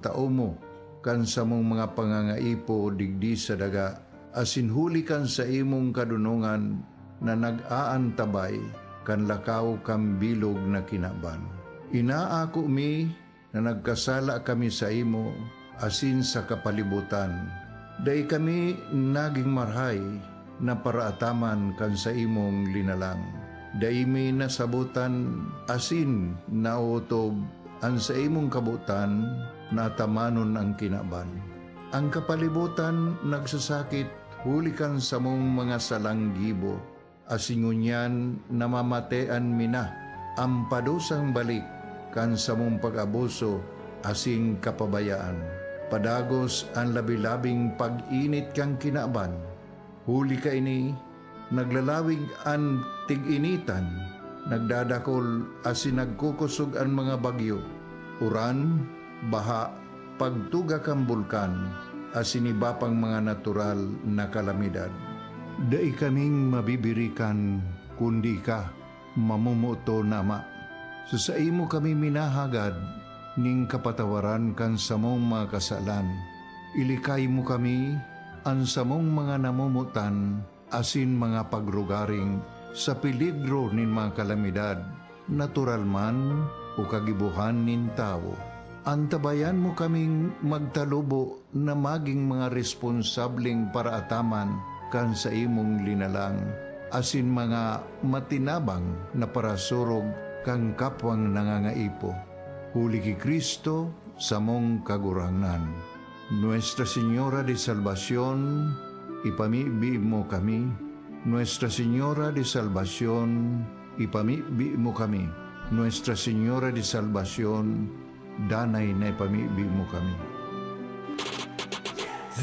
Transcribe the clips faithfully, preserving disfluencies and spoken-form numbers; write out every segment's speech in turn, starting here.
tao mo kan samong mga pangangaipo digdi sa daga, asin huli kan saimong kadonongan na nag-aantabay kan lakaw kan bilog na kinaban. Inaako mi na nagkasala kami saimo asin sa kapalibotan. Dai kami nagin marahay na paraataman kan saimong linalang. Dai mi nasabotan asin naotob an saimong kabotan na atamanon an kinaban. An kapalibotan nagsasakit huli kan samong mga salang gibo, asin ngunyan namamatean mi na an padusang balik kan samong pag-abuso asin kapabayaan. Padagos an labi-labing pag-init kan kinaban. Huli kaini, naglalawig an tig-initan, nagdadakol asin nagkukosog an mga bagyo, uran, baha, pagtuga kan bulkan, asin iba pang mga natural na kalamidad. Dai kaming mabibirikan, kundi ika, mamomoton, Ama. Sa saimo kami minahagad nin kapatawaran kan samong mga kasalan. Ilikay mo kami, an samong mga namomotan, asin mga pagrugaring sa peligro nin mga kalamidad, natural man o kagibohan nin tawo. Antabayan mo kaming magtalubo na magin mga responsableng paraataman kan saimong linalang, asin mga matinabang na parasurog kan kapwang nangangaipo. Huli ki Cristo, samong Kagurangnan. Nuestra Señora de Salvacion, ipamibi mo kami. Nuestra Señora de Salvacion, ipamibi mo kami. Nuestra Señora de Salvacion, danay na ipamibi mo kami.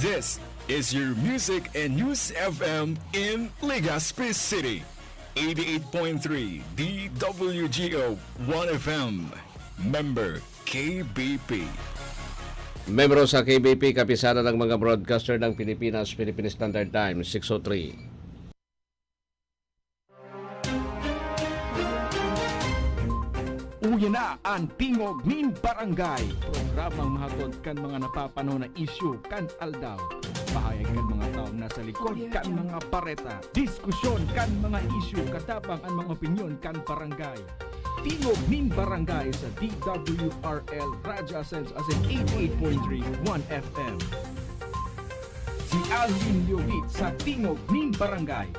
This is your Music and News F M in Legazpi City. eighty-eight point three D W G O one F M. Member K B P. Membro sa K B P, Kapisanan ng mga Broadcaster ng Pilipinas, Philippine Standard Time, six oh three. Uya na an Tingog nin Barangay, programang mahatod kan mga napapanahon na isyu kan aldaw. Pahayag kan mga tawo na sa likod kan mga bareta. Diskusyon kan mga isyu, katabang an mga opinyon kan barangay. Tingog nin Barangay sa D W R L Radyo Asenso asin eighty-eight point three one F M. Si Alvin Leovit sa Tingog nin Barangay.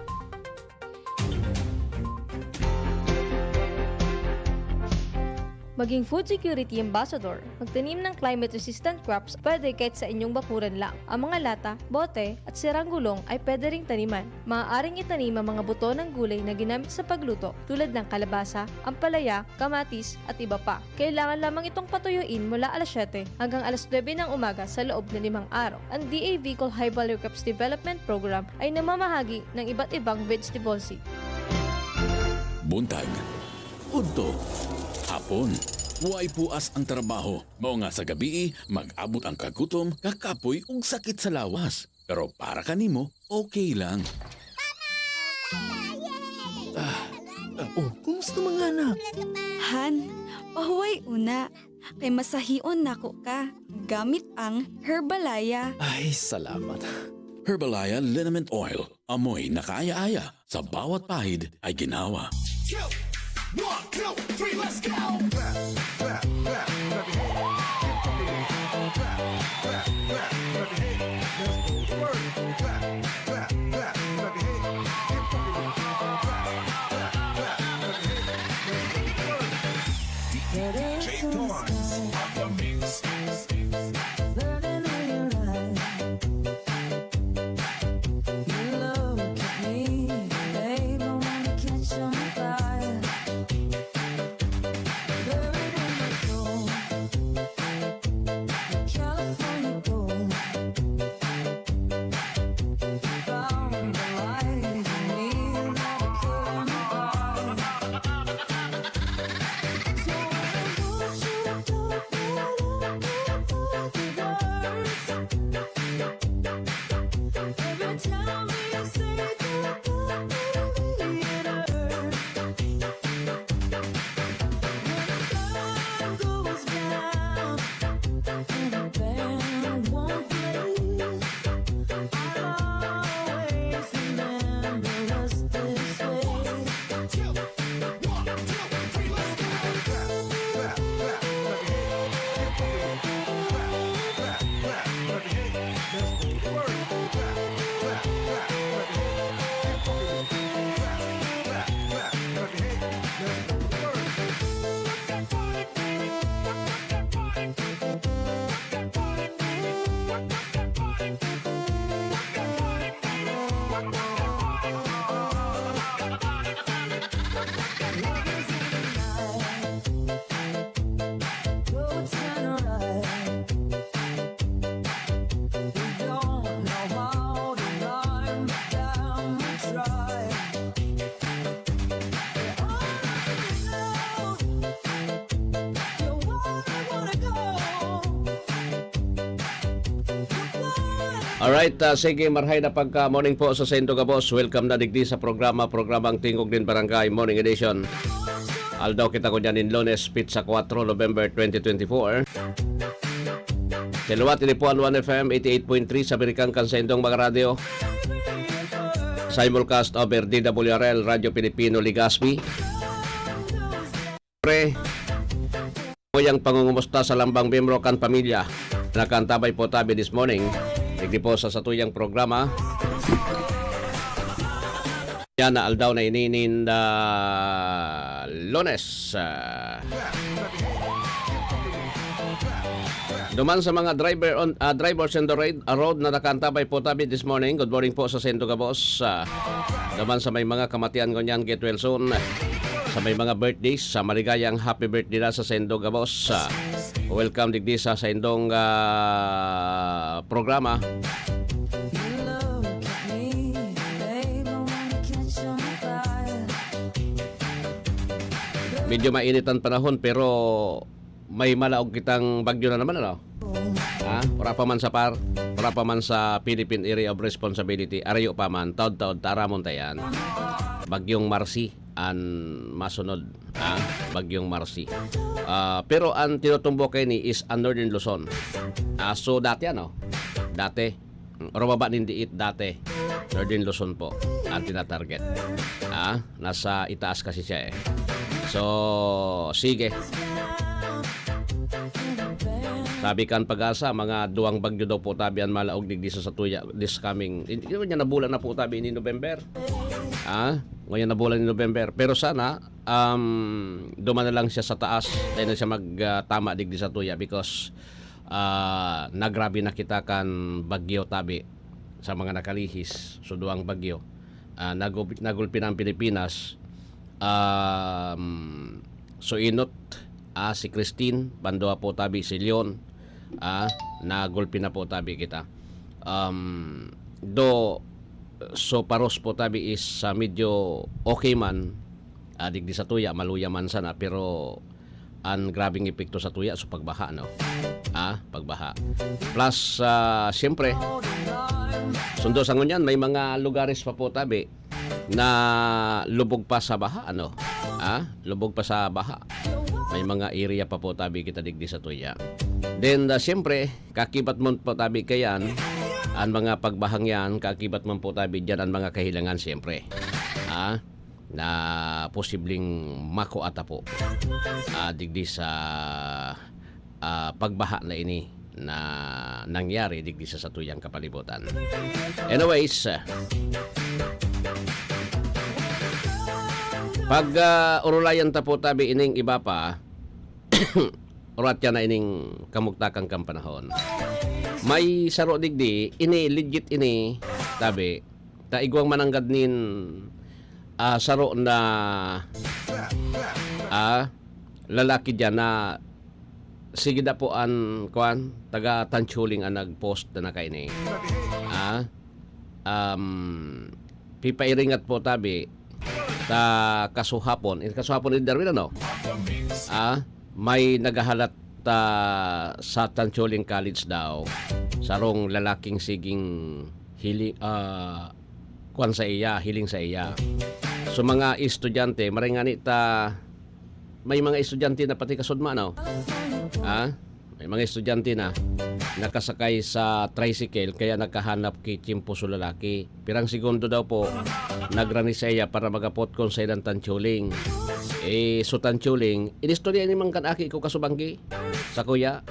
Maging food security ambassador. Magtanim ng climate-resistant crops pwede kahit sa inyong bakuran lang. Ang mga lata, bote, at sirang gulong ay pwede ring taniman. Maaaring itanim ang mga buto ng gulay na ginamit sa pagluto tulad ng kalabasa, ampalaya, kamatis, at iba pa. Kailangan lamang itong patuyuin mula alas siyete hanggang alas nuebe ng umaga sa loob na limang araw. Ang D A V Colhaibal Crops Development Program ay namamahagi ng iba't ibang vegetable seed. Buntag, udto, hapon, way puas ang trabaho. Mao nga sa gabii, mag-abot ang kagutom, kakapoy ug sakit sa lawas. Pero para kanimo, okay lang. Ah, ah, oh, kumusta mga anak? Han, pahuway una, kay masahion nako ka gamit ang Herbalaya. Ay, salamat. Herbalaya Liniment Oil. Amoy na kaaya-aya, sa bawat pahid ay ginhawa. One, two, three, let's go! Clap, clap, clap, clap your hands. Keep fucking it. Clap, clap, clap, clap your hands. Let's go to work. Clap, clap, clap, clap your hands. Keep fucking it. Clap, clap, clap, clap your hands. Let's go to work. D J Torrance on the mix. Band won't play. I'll always remember us this way. Alright, ah, sige, marhay na pagka morning po sa saindo gabos. Welcome na digdi sa programa, programang Tingog nin Barangay, Morning Edition. Aldaw kita ko dyan in Lunes, petsa kwatro, November twenty twenty-four. Sa liwat, ini po an One F M eighty-eight point three sa Amerikang kan saindong mga radyo. Simulcast over D W R L, Radyo Pilipino, Legazpi. Pre, kuyang pangungumusta sa lambang miyembro kan pamilya. Nakaantabay po tabi this morning. Digdi po sa satuyang programa. Yan na aldaw na ini nin, ah, Lunes. Ah. Duman sa mga driver on, ah, drivers on the road, ah, road na nakaantabay po tabi this morning. Good morning po sa saindo gabos. Ah, duman sa may mga kamatian ngunyan, get well soon. Sa may mga birthdays, sa maligayang happy birthday na sa saindo gabos. Ah, welcome digdi sa saindong, ah, programa. Medyo mainit ang panahon, pero may malaog kitang bagyo na naman, ano? Ha? Wala pa man sa par, wala pa man sa Philippine Area of Responsibility, arayo pa man, taod-taod, taramon ta yan. Bagyong Marcy an masunod, ha? Bagyong Marcy. Ah, pero ang tinutumbok kaini is ang Northern Luzon. Ah, so dati, ano? Dati, Rubaba nin diit dati, Northern Luzon po ang tinatarget. Ah, nasa itaas kasi siya eh. So, sige. Sabi kan Pag-asa, mga duwang bagyo daw po tabi an malaog digdi sa satuya this coming, hindi naman niya nabulan na po tabi ini November. Ah, ngayon nabulan ni November. Pero sana, um, duman na lang siya sa taas, tayo na siya magtama digdi sa tuya because ah, nagrabe na kita kan bagyo tabi sa mga nakalihis, so duwang bagyo. Ah, nagub-, nagulpi na ang Pilipinas. Um, so inot, ah, si Christine, bandua po tabi si Leon, ah, nagulpi na po tabi kita. Um, do, so paros po tabi is, ah, medyo okay man, ah, digdi sa tuya, maluya man sana, pero ang grabeng epekto sa tuya, so pagbaha, no? Ah, pagbaha. Plus, ah, siyempre, sundo sa ngunyan, may mga lugares pa po tabi na lubog pa sa baha, ano? Ah, lubog pa sa baha. May mga area pa po tabi kita digdi sa tuya. Then, ah, siyempre, kakibat mo po tabi kayan, ang mga pagbahang yan, kakibat mo po tabi dyan ang mga kahilangan, siyempre. Ah, na posibleng makua ta po, ah, digdi sa, ah, pagbaha na ini na nangyari digdi sa satuyang kapalibutan. Anyways, ah, pag, ah, urulayan ta po tabi ining iba pa, urat yan na ining kamugtakan kan panahon. May saro digdi, ini legit ini, tabi, ta igwang mananggad nin, ah, saro na, ah, lalaki diyan na sige da po an, kwan, taga Tanchuling an nag-post na nakaini. Ah, um, pipairingat po tabi ta kasuhapon. Eh, kasuhapon ni Darwin, ano? Ah, may naghahalat, ah, sa Tanchuling College daw, sarong lalaking siging hili-, ah, kwan sa iya, hiling sa iya. So, mga estudyante, maray ngani ta, may mga estudyante na pati kasudma, no? Ah? May mga estudyante na nakasakay sa tricycle kaya nagkahanap ki tiyempo sa lalaki. Pirang segundo daw po, nagrani saiya para maghapot kun saidan tantsuling. Eh, so tantsuling, inistorya ni man kan aki ko kasubanggi, sa kuya.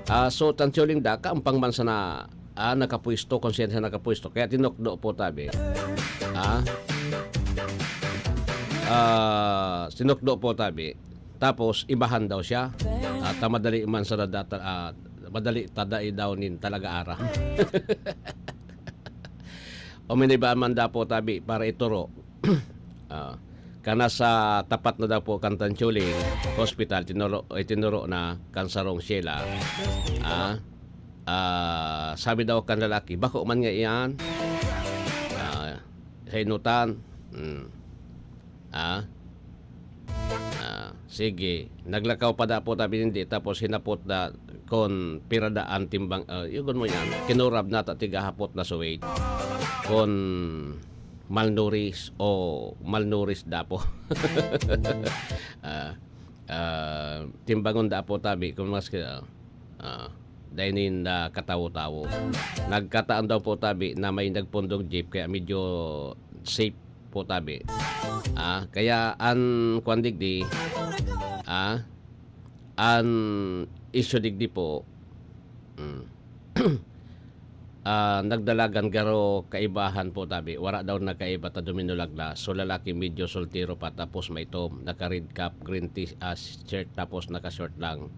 Ah, so tantsuling da, kaampang man sana, ah, nakapwesto, kun saidan siya nakapwesto. Kaya tinukdo po tabi. Ah? Ah, tinukdo po tabi. Tapos, ibahan daw siya. At, ah, madali man sa data, ah, madali tadai daw nin talaga aram. O miniba man daw po tabi para ituro. Ah, kana sa tapat na daw po kan Tanchuling Hospital, tinuro, itinuro na kan sarong Sheila. Ah, ah, sabi daw kan lalaki, "Bako man nga iyan." Ah, sa inutan. Hmm. Ah? Ah, sige. Naglakaw pa da po tabi nindi, tapos hinapot da kun pira da an timbang, ah, yugon mo yan. Kinurab na ta tiga hapot na suwed. Kun malnourished o malnourished da po. Ah, ah, timbangon da po tabi kung mas, ah, ah, dai ninda katawo-tawo. Nagkataon daw po tabi na may nagpundong jeep kaya medyo safe po tabi. Ah, kaya an kwan digdi, ah, an issue digdi po, mm, ah, nagdalagan garo kaibahan po tabi. Wara daw nagkaiba ta duminulag na. So, lalaki medyo soltero pa, tapos may itom, naka-red cap, green t-, ah, shirt, tapos naka-short lang.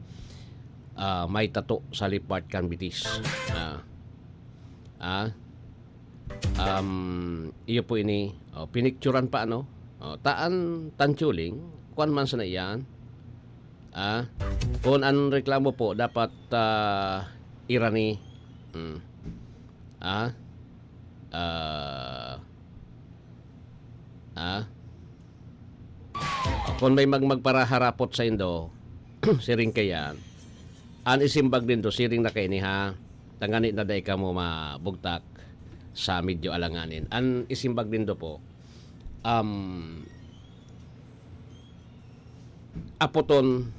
Ah, may tato sa lip part kan bitis. Ah. Ah. Um, iyo po ini. Oh, pinicturan pa, ano? Oh, taan tanchuling, kwan man sana iyan. Ah, kun an reklamo po, dapat, ah, irani. Hmm. Ah? Ah. Ah? Kun may mag-, magparaharapot saindo, siring kaiyan, an isimbag nindo, siring na kaini, ha, tangani na dai kamo mabugtak sa medyo alanganin. An isimbag nindo po, um, apoton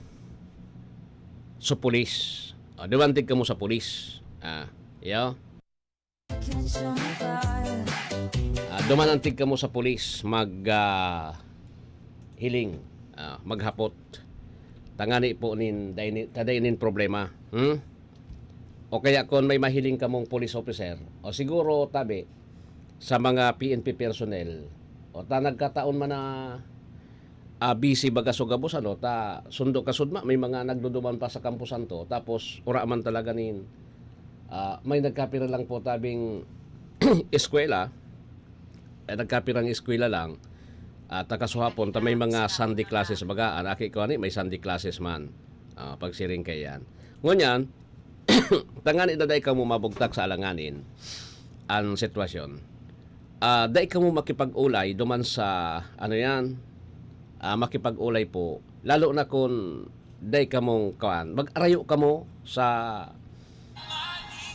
sa pulis. O, dumantig kamo sa pulis. Ah, iyo. Ah, dumanantig kamo sa pulis, mag, ah, hiling, ah, maghapot. Tangani po nin, dai ni-, ta dai nin problema. Hmm? O kaya kun may mahiling kamong police officer, o siguro tabi sa mga P N P personnel, o ta nagkataon man na, ah, busy baga sa gabos, ano, ta sundo kasudma, may mga nagduduman pa sa Campo Santo, tapos ura man talaga nin, ah, may nagkapira lang po tabing eskwela, eh, nagkapirang eskwela lang, at kasuhapon, ta may mga Sunday classes baga, an aki ko ani, may Sunday classes man. Ah, pagsiring kaiyan. Ngunyan, tangani na dai kamo mabugtak sa alanganin an sitwasyon. Ah, dai kamo makipag-olay duman sa, ano yan, ah, makipag-olay po. Lalo na kun dai kamong, kuwan, mag-arayo kamo sa,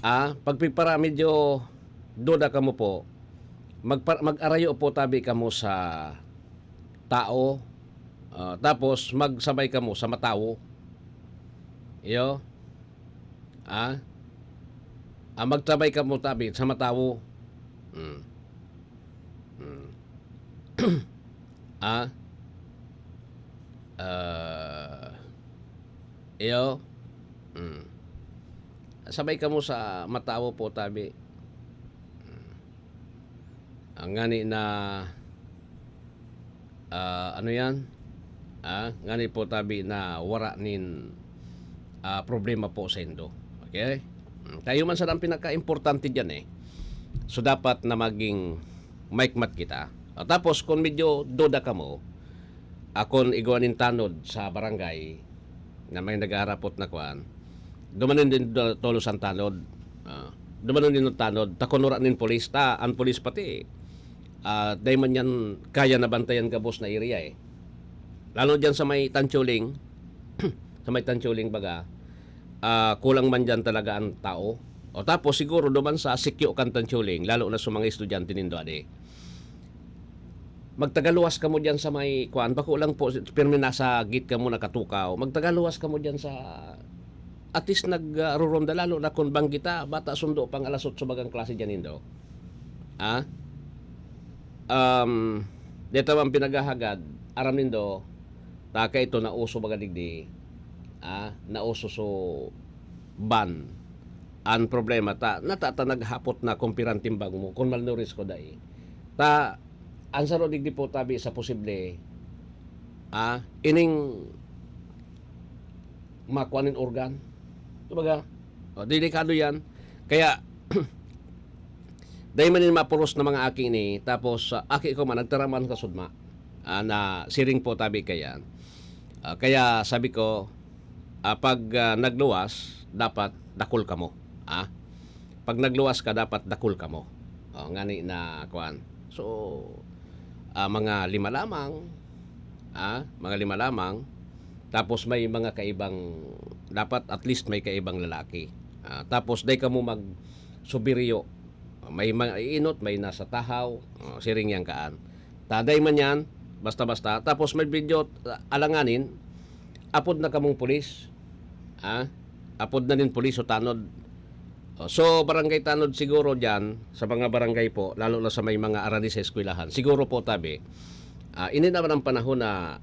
ah, pagpipara-, medyo duda kamo po. Magpa-, mag-arayo po tabi kamo sa tao, ah, tapos magsabay kamo sa matawo. Iyo. Ah? Ah, magsabay kamo tabi sa matawo. Hmm. Hmm. Ah? Ah, iyo. Hmm. Sabay kamo sa matawo po tabi. Hmm. Ang ngani na, ah, ano yan? Ah, ngani po tabi na wara nin, ah, problema po saindo. Okay? Hmm, kayo man sana ang pinaka-importante diyan, eh. So, dapat na maging maikmat kita. Ah, tapos, kung medyo duda kamo, ah, kun igwa nin tanod sa barangay na may nag-aarapot na kwan, dumanon din do-, tolos an tanod. Ah, dumanon din an tanod. Ta kun wara nin pulis, ta an pulis pati, ah, dai man yan kaya na bantayan gabos na area, eh. Lalo diyan sa may Tanchuling, sa may Tanchuling baga, ah, kulang man diyan talaga an tao. O tapos siguro duman sa sikyo kan Tanchuling, lalo na sa mga estudyante nindo adi. Magtagaluwas kamo diyan sa may kuan, bako lang po, pirmi nasa gate kamo nakatukaw. Magtagaluwas kamo diyan sa at least nag, ah, ruronda, lalo na kung banggi ta, bata sundo pang alas otso bagang klase dyan nindo. Ah? Um, dito man pinaghahagad, aram nindo, taka ito nauso baga digdi, ah, nauso so ban. Ang problema ta, natata naghapot na kung pirang timbang mo, kung malnourished ko dai. Ta, ang saro digdi po tabi sa posible, ah, ining makuha nin organ. Kumbaga, oh, delikado yan. Kaya, dahil man yung mapuros na mga aki ni, tapos, ah, aki ko man, nagtaraman sa sudma, ah, na siring po tabi kaya. Ah, kaya sabi ko, ah, pag, ah, nagluwas, dapat dakul kamo. Ah? Pag nagluwas ka, dapat dakul kamo. Oh, ngani na, kuan. So, ah, mga lima lamang, ah, mga lima lamang, tapos may mga kaibang, dapat at least may kaibang lalaki. Ah, tapos dai kamo mag subiriyo. May mga inot, may nasa tahaw, oh, siring yang kaan. Taday man yan, basta-basta. Tapos may video, ah, alanganin, apod na kamong pulis. Ah? Apod na nin pulis o tanod. Oh, so, barangay tanod siguro dyan, sa mga barangay po, lalo na sa may mga arani sa eskwelahan. Siguro po, tabi, ah, ini naman ang panahon na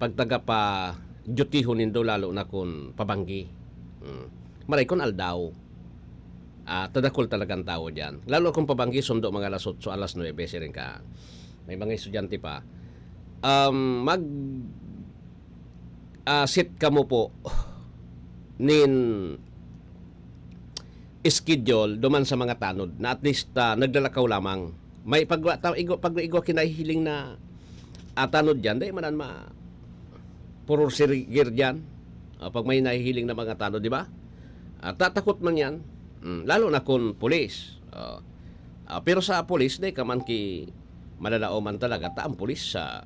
pagtaga pa dutihon nindo, lalo na kung pabanggi. Hmm. Maray kung aldaw. Ah, tadakol talagang tao dyan. Lalo kung pabanggi, sundo mga alas otso, alas nuebe, siring ka. May mga estudyante pa. Um, mag, ah, sit kamo po nin schedule duman sa mga tanod na at least, ah, naglalakaw lamang. May pag, ta, igwa, pag igwa kinahihiling na, ah, tanod dyan, dai man an ma, puror sirigir dyan. Ah, pag may nahihiling na mga tanod, di ba? Ah, tatakot man yan. Mm, lalo na kung pulis. Oh. Ah, pero sa pulis, di ka man ki malalaoman talaga. Ta ang pulis sa,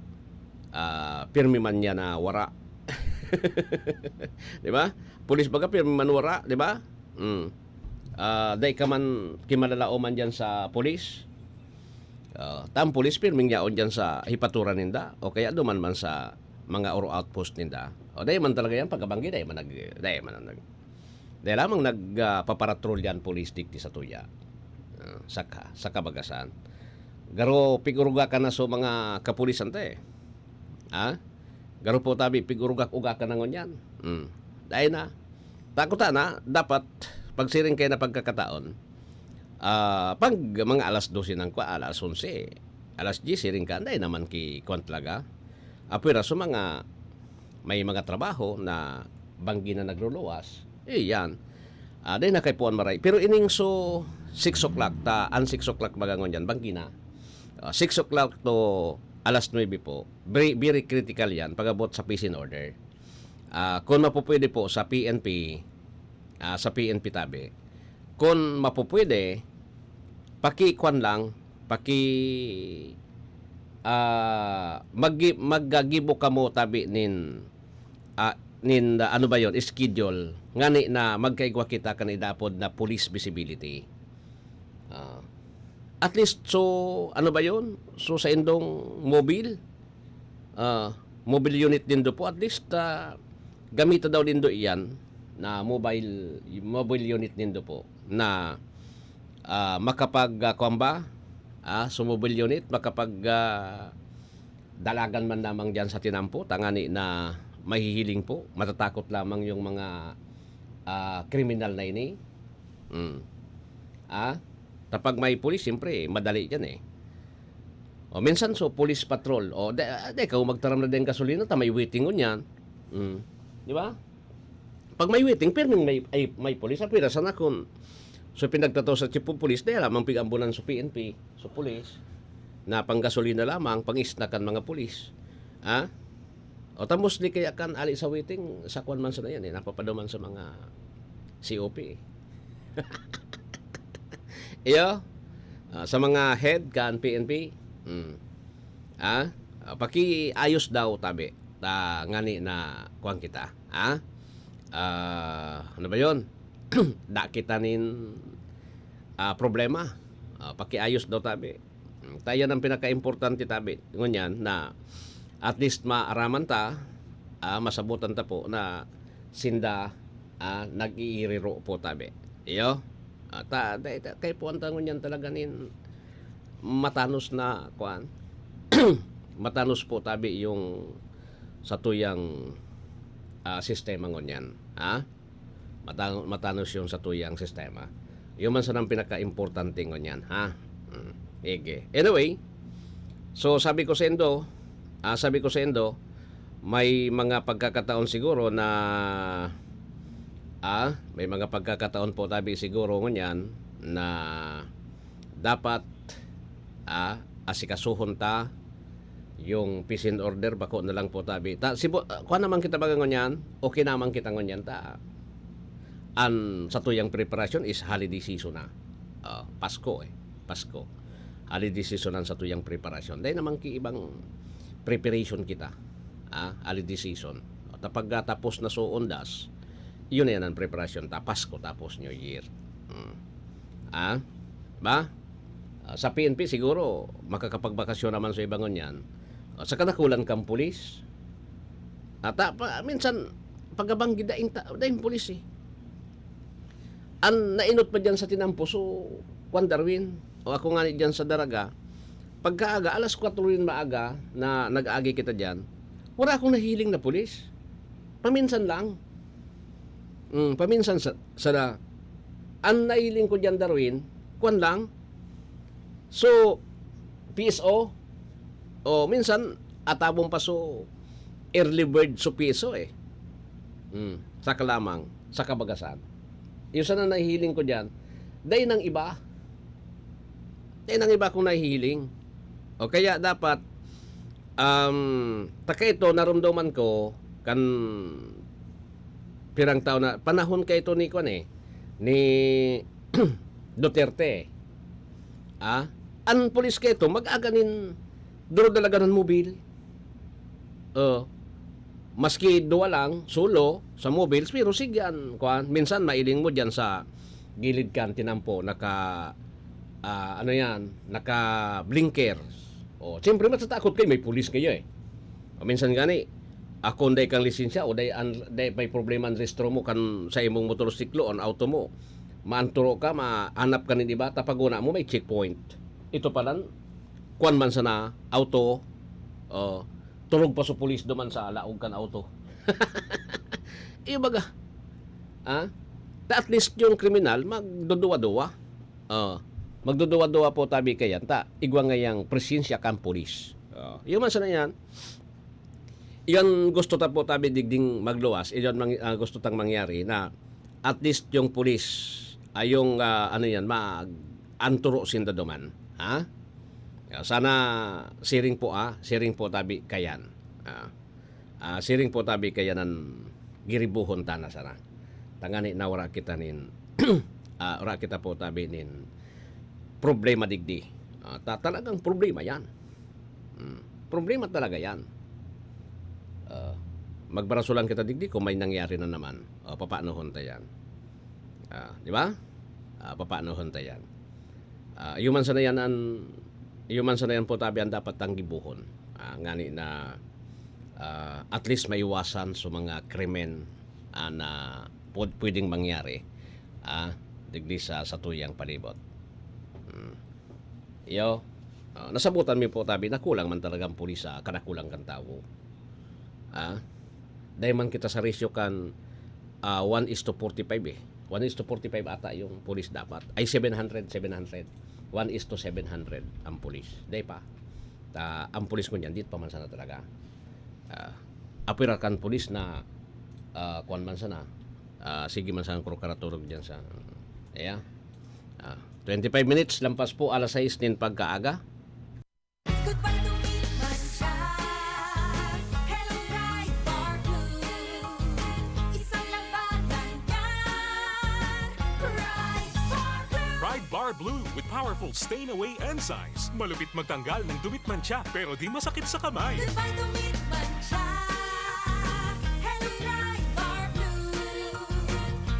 ah, pirmi man niya na wara. Di ba? Pulis baga pirmi man wara, di ba? Mm. Ah, dai ka man ki malalaoman dyan sa pulis. Ah, ta ang pulis pirming yaon dyan sa hipaturan ninda o kaya duman man sa mga oro outpost ninda. O dai man talaga yan pagkabanggi, dai man nag, dai man nag, dai lamang nag, ah, paparatrol yan pulis digdi sa tuya. Ah, saka, sa kabagasan. Garo piguruga ka na so mga kapulisan ta eh. Ha? Garo po tabi, pigurugak-ugakan na ngunyan. Hmm. Dai na. Takot na, dapat pagsiring kayo na pagkakataon. Ah, pag mga alas dose nang kwa, alas onse, alas diyes, siring ka, dai naman ki kwan talaga. Apwera sa mga, may mga trabaho na banggi na nagluluwas, eh, yan. Ah, dai na kay puan maray. Pero ining so, six o'clock, ta, an six o'clock baga ngunyan, banggi na. Ah, six o'clock to alas nuebe po, very, very critical yan, pag-abot sa peace and order. Ah, kung mapupwede po sa P N P, ah, sa P N P tabi, kung mapupwede, paki-kwan lang, paki, ah, maggi-, maggagibo kamo tabi nin, ah, nin, ah, ano ba yon, schedule, ngani na magkaigwa kita kan idapod na police visibility. Ah, at least, so, ano ba yon? So, sa indong mobile, ah, mobile unit nindo po, at least, ah, gamita daw nindo iyan na mobile, mobile unit nindo po na, ah, makapag, ah, kuwan ba? Ah, so mobile unit, makapag, ah, dalagan man lamang diyan sa tinampo, tangani na mahihiling po, matatakot lamang yung mga, ah, kriminal na ini. Mm. Ah, kapag may pulis, siyempre, madali yan eh. O minsan, so, police patrol. O, de, de, ikaw magtaram na din gasolina, ta may waiting ngunyan. Mm. Di ba? Pag may waiting, pirming may, ay, may pulis, apwera sana kun so pinagtataw sa chief of police, dahil lamang pig-ambulan sa P N P, sa pulis, na panggasolina lamang, pang-snack kan mga pulis. Ha? O ta mostly kaya kan ali sa waiting, sa kwan man sana yan eh, napapaduman sa mga C O P eh. Iyo, ah, sa mga head kan P N P, mm. Ah, ah, pakiayos daw tabi. Ta ngani na kuwan kita, ha? Ah, ano ba yon? Da kita nin, ah, problema. Ah, pakiayos daw tabi. Mm, ta yan ang pinakaimportante tabi. Ngunyan na at least maaraman ta, ah, masabutan ta po na sinda ah, nag-iiriro po tabi. Iyo? Ah, ta, ta, ta, kay po ang tangon niyan talaga nin matanos na, kuan, matanos po tabi yung satuyang, ah, sistema ngunyan. Ha? Mata-, matanos yung satuyang sistema. Yun man sanang pinaka-importante ngunyan, ha? Mm. Ege. Anyway, so sabi ko sa indo, ah, sabi ko sa indo, may mga pagkakataon siguro na, ah, may mga pagkakataon po tabi siguro ngunyan na dapat, ah, asikasuhon ta yung peace and order, bako na lang po tabi. Ta, sibo, ah, kuha naman kita baga ngunyan, okay naman kita ngunyan ta. An satuyang preparasyon is holiday season na. Ah, Pasko eh, Pasko. Holiday season ang satuyang preparasyon. Dahil naman ki ibang preparation kita. Ah, holiday season. Ta pagkatapos na so undas, yun na yan ang preparasyon ta, Pasko tapos New Year. Hmm. Ah, ba? Ah, sa P N P siguro, makakapagbakasyon naman sa iba ngunyan. Ah, sa kadakulan kang pulis. Ata pa, minsan, pagabanggi daing ta-, daing pulis eh. An nainot pa dyan sa tinampo, so, Juan Darwin, o ako nga ni dyan sa Daraga, pagkaaga, alas kwatro rin maaga na nag-aagi kita dyan, wala akong nahiling na pulis. Paminsan lang. Mm, paminsan sa, sa, an nahiling ko dyan, Darwin, kwan lang. So, P S O, o minsan, atabon pa so early bird so P S O eh. Mm, saka lamang, sa kabagasan. Yung sana nahihiling ko dyan, dai nang iba. Dai nang iba kung nahihiling. O kaya dapat, um, taka ito, narumdoman ko, kan pirang taon na, panahon ka ito ni, kwan eh, ni Duterte. Ah, an pulis ka ito, mag-aga nin duro dalagan ng mobil. Oh, maski duwa lang, solo, sa mobiles, pero sige an, kwan, minsan mailing mo dyan sa gilid kan tinampo, naka, ah, ano yan, naka-blinkers. Oh, siyempre, matatakot kayo, may pulis kayo eh. O minsan gani, ako dai kang lisensya, o dai, an, dai may problema ang rehistro mo kan sa imong motorsiklo, ang auto mo. Maanturo ka, mahanap ka nin iba, tapaguna mo, may checkpoint. Ito palan, kwan man sana, auto, oh, tulog pa so pulis duman sa laog kan auto. Iyo baga, ah? Ta at least yung kriminal, magduduwa-duwa. Oh, magduduwa-duwa po tabi kayan, ta igwa ngayang presensya kan pulis. Oh, iyo man sana yan. Iyan gusto ta po tabi digding magluwas, iyan mang-, ah, gusto tang mangyari na at least yung pulis, ay yung, ah, ano yan, mag-anturo sinda duman. Ha? Sana siring po, ah, siring po tabi kayan. Ah, ah, siring po tabi kayan an giribuhon ta na sana. Tangani na wara kita nin, ah, wara kita po tabi nin problema digdi. Ah, ta-, talagang problema yan. Hmm. Problema talaga yan. Ah, magbaraso lang kita digdi kung may nangyari na naman. O, papaanohon ta yan. Ah, di ba? Ah, papaanohon ta yan. Ah, iyo man sana yan an, iyo man sana yan po tabi an dapat tang gibohon. Ah, ngani na, ah, at least maiwasan sa mga krimen, ah, na pwed-, pwedeng mangyari, ah, digdi sa satuyang palibot. Hmm. Iyo, ah, nasabutan mi po tabi na kulang man talagang pulis sa kadakulan kan tawo. Ah, dai man kita sa ratio kan, ah, one is to forty-five eh. One is to forty-five ata yung pulis dapat. Ay, seven hundred, seven hundred. One is to seven hundred ang pulis. Dai pa. Ta, ang pulis ngunyan, di pa man sana talaga. Ah, apwera kan pulis na, ah, kwan man sana. Ah, sige man sana ang prokurator dyan sa, iya. Ah, twenty-five minutes, lampas po alas sais nin pagkaaga. Goodbye to meat mancha. Hello, Pride Bar Blue. Isang laba lang yan. Pride Bar Blue. Pride Bar Blue with powerful stain away enzymes. Malupit magtanggal ng dumi at mantsa, pero di masakit sa kamay. Goodbye to meat mancha. Hello, Pride Bar Blue.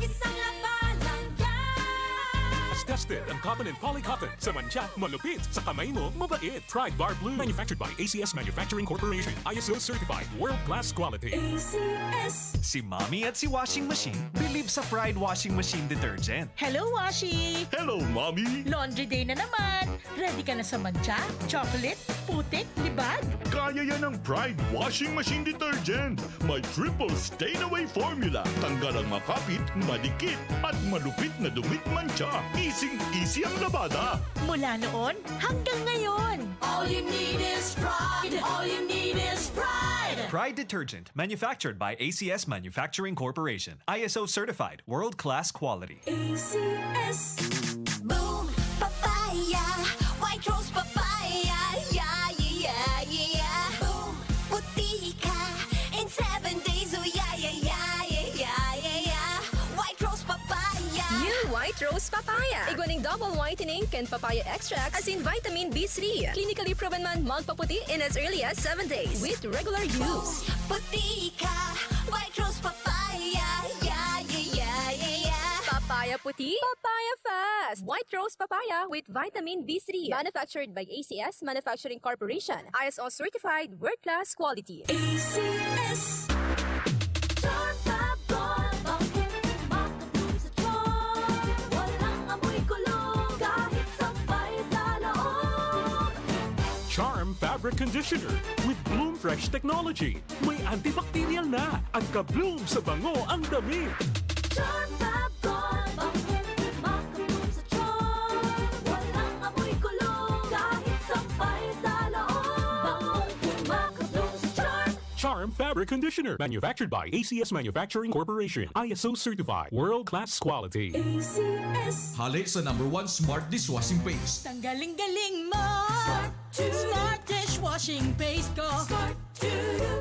Isang laba lang yan. Tested ang cotton and poly cotton. Sa mantsa, malupit. Sa kamay mo, mabait. Pride Bar Blue. Manufactured by A C S Manufacturing Corporation. I S O certified. World class quality. A C S. Si Mommy at si Washing Machine believe sa Pride Washing Machine Detergent. Hello, Washi! Hello, Mommy! Laundry day na naman! Ready ka na sa mantsa, chocolate, putik, libag? Kaya yan ng Pride Washing Machine Detergent. May triple stain away formula. Tanggal ang makapit, madikit, at malupit na dumi at mantsa. Easy-easy ang labada. Mula noon hanggang ngayon. All you need is Pride. All you need is Pride. Pride Detergent, manufactured by A C S Manufacturing Corporation. I S O certified, world-class quality. A C S. Boom Papaya, White Rose Papaya, yeah, yeah, yeah, yeah. Boom, puti ka in seven days, oh yeah, yeah, yeah, yeah, yeah, yeah, yeah. White Rose Papaya. New White Rose Papaya. Igwa ning double whitening kan papaya extract asin vitamin B three. Clinically proven man magpaputi in as early as seven days with regular use. Boom, puti ka, White Rose Papaya, yeah, yeah, yeah, yeah, yeah. Papaya puti, papaya fast. White Rose Papaya with vitamin B three. Manufactured by A C S Manufacturing Corporation. I S O certified, world-class quality. A C S. Charm Fab Gold, bangkeng makabloom sa charm. Walang amoy kulog, kahit sampay sa loob. Charm Fabric Conditioner with Bloom Fresh Technology. May antibacterial na ang ka-bloom sa bango ang damit. Charm Fab Gold, bangkeng makabloom sa charm. Walang amoy kulog, kahit sampay sa loob. Bangkeng makabloom sa charm. Charm Fabric Conditioner, manufactured by A C S Manufacturing Corporation. I S O certified, world-class quality. A C S. Hale sa number one smart dishwashing paste. Tanggaling-galing mo! Smart to. Smart dishwashing paste ko. Smart to.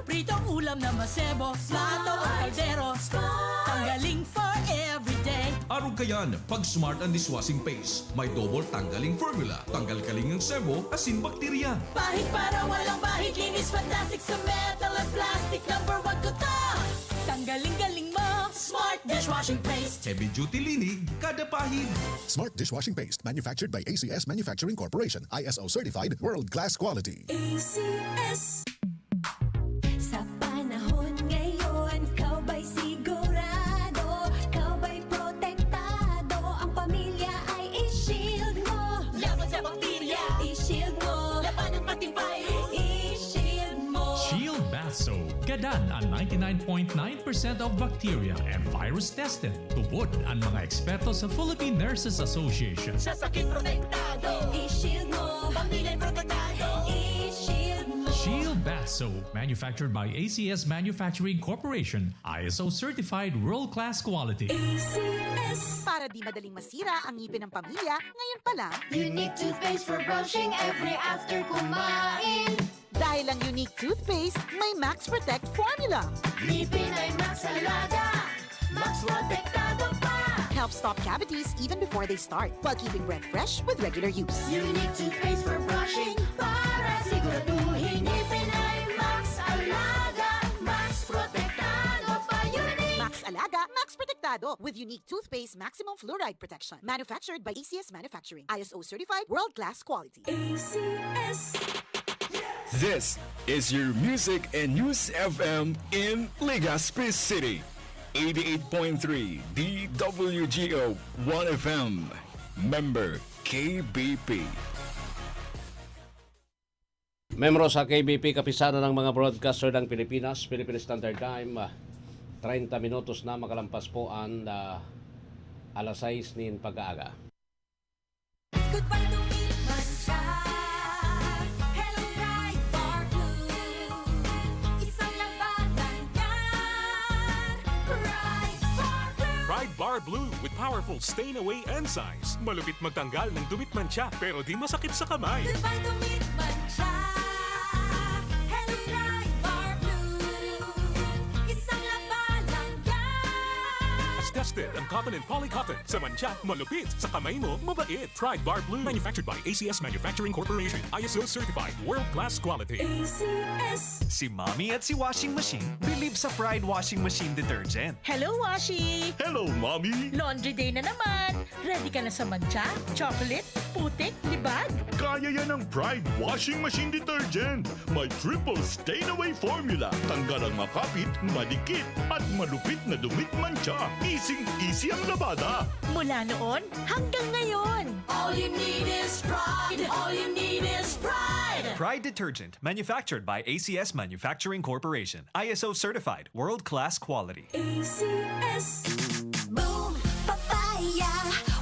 Pritong ulam na masebo, plato o kaldero. Smart. Tanggaling for everyday. Arog kayan, pag Smart ang dishwashing paste. May double tanggaling formula. Tanggal kaling ang sebo, asin bakterya. Pahid para walang bahid, linis fantastic sa metal at plastic. Number one ko to. Tanggaling-galing mo, Smart dishwashing paste. Heavy duty linig, kada pahid. Smart dishwashing paste, manufactured by A C S Manufacturing Corporation, I S O certified, world-class quality. A C S. Sa panahon ngayon, ikaw ba'y sigurado, ikaw ba'y protektado, ang pamilya ay i-shield mo. Laban sa bakterya, i-shield mo. Labanan pati virus, i-shield mo. Shield Bath Soap. Gadan an ninety-nine point nine percent of bacteria and virus tested. Tubod an mga eksperto sa Philippine Nurses Association. Sa sakit protektado. I-shield mo. Pamilya protektado. I-shield mo. Shield Bath Soap, manufactured by A C S Manufacturing Corporation, I S O certified, world-class quality. A C S. Para di madaling masira ang ngipin ng pamilya, ngayon pa lang. Unique toothpaste for brushing every after kumain. Dahil ang Unique Toothpaste may Max Protect Formula. Ngipin ay Max Alaga, Max Protektado pa. Help stop cavities even before they start, while keeping breath fresh with regular use. Unique Toothpaste for brushing para siguraduhin ngipin ay Max Alaga, Max Protektado pa. Unique. Max Alaga, Max Protektado with Unique Toothpaste Maximum Fluoride Protection. Manufactured by A C S Manufacturing. I S O certified, world-class quality. A C S. This is your Music and News F M in Legazpi City. Eighty-eight point three D W G O One F M. Member K B P. Membro sa K B P, Kapisanan ng mga Broadcaster ng Pilipinas, Philippine Standard Time, ah, treinta minutos na makalampas po ang, ah, alas sais nin pag-aaga. Goodbye to meat mancha. Hello, Pride Bar Blue. Isang labanan yan. Pride Bar Blue. Pride Bar Blue with powerful stain away enzymes. Malupit magtanggal ng dumi at mantsa, pero di masakit sa kamay. Goodbye to meat mancha. Hello, Pride Bar Blue. Isang labanan yan. Test Ang cotton and poly cotton. Sa mantsa, malupit. Sa kamay mo, mabait. Pride Bar Blue. Manufactured by A C S Manufacturing Corporation. I S O certified. World class quality. A C S. Si Mommy at si Washing Machine believe sa Pride Washing Machine Detergent. Hello, Washi! Hello, Mommy! Laundry day na naman! Ready ka na sa mantsa, chocolate, putik, libag? Kaya yan ng Pride Washing Machine Detergent. May triple stain away formula. Tanggal ang makapit, madikit, at malupit na dumit mantsa. Easy-easy ang labada. Mula noon hanggang ngayon. All you need is Pride. All you need is Pride. Pride Detergent, manufactured by A C S Manufacturing Corporation. I S O certified, world-class quality. A C S. Boom Papaya,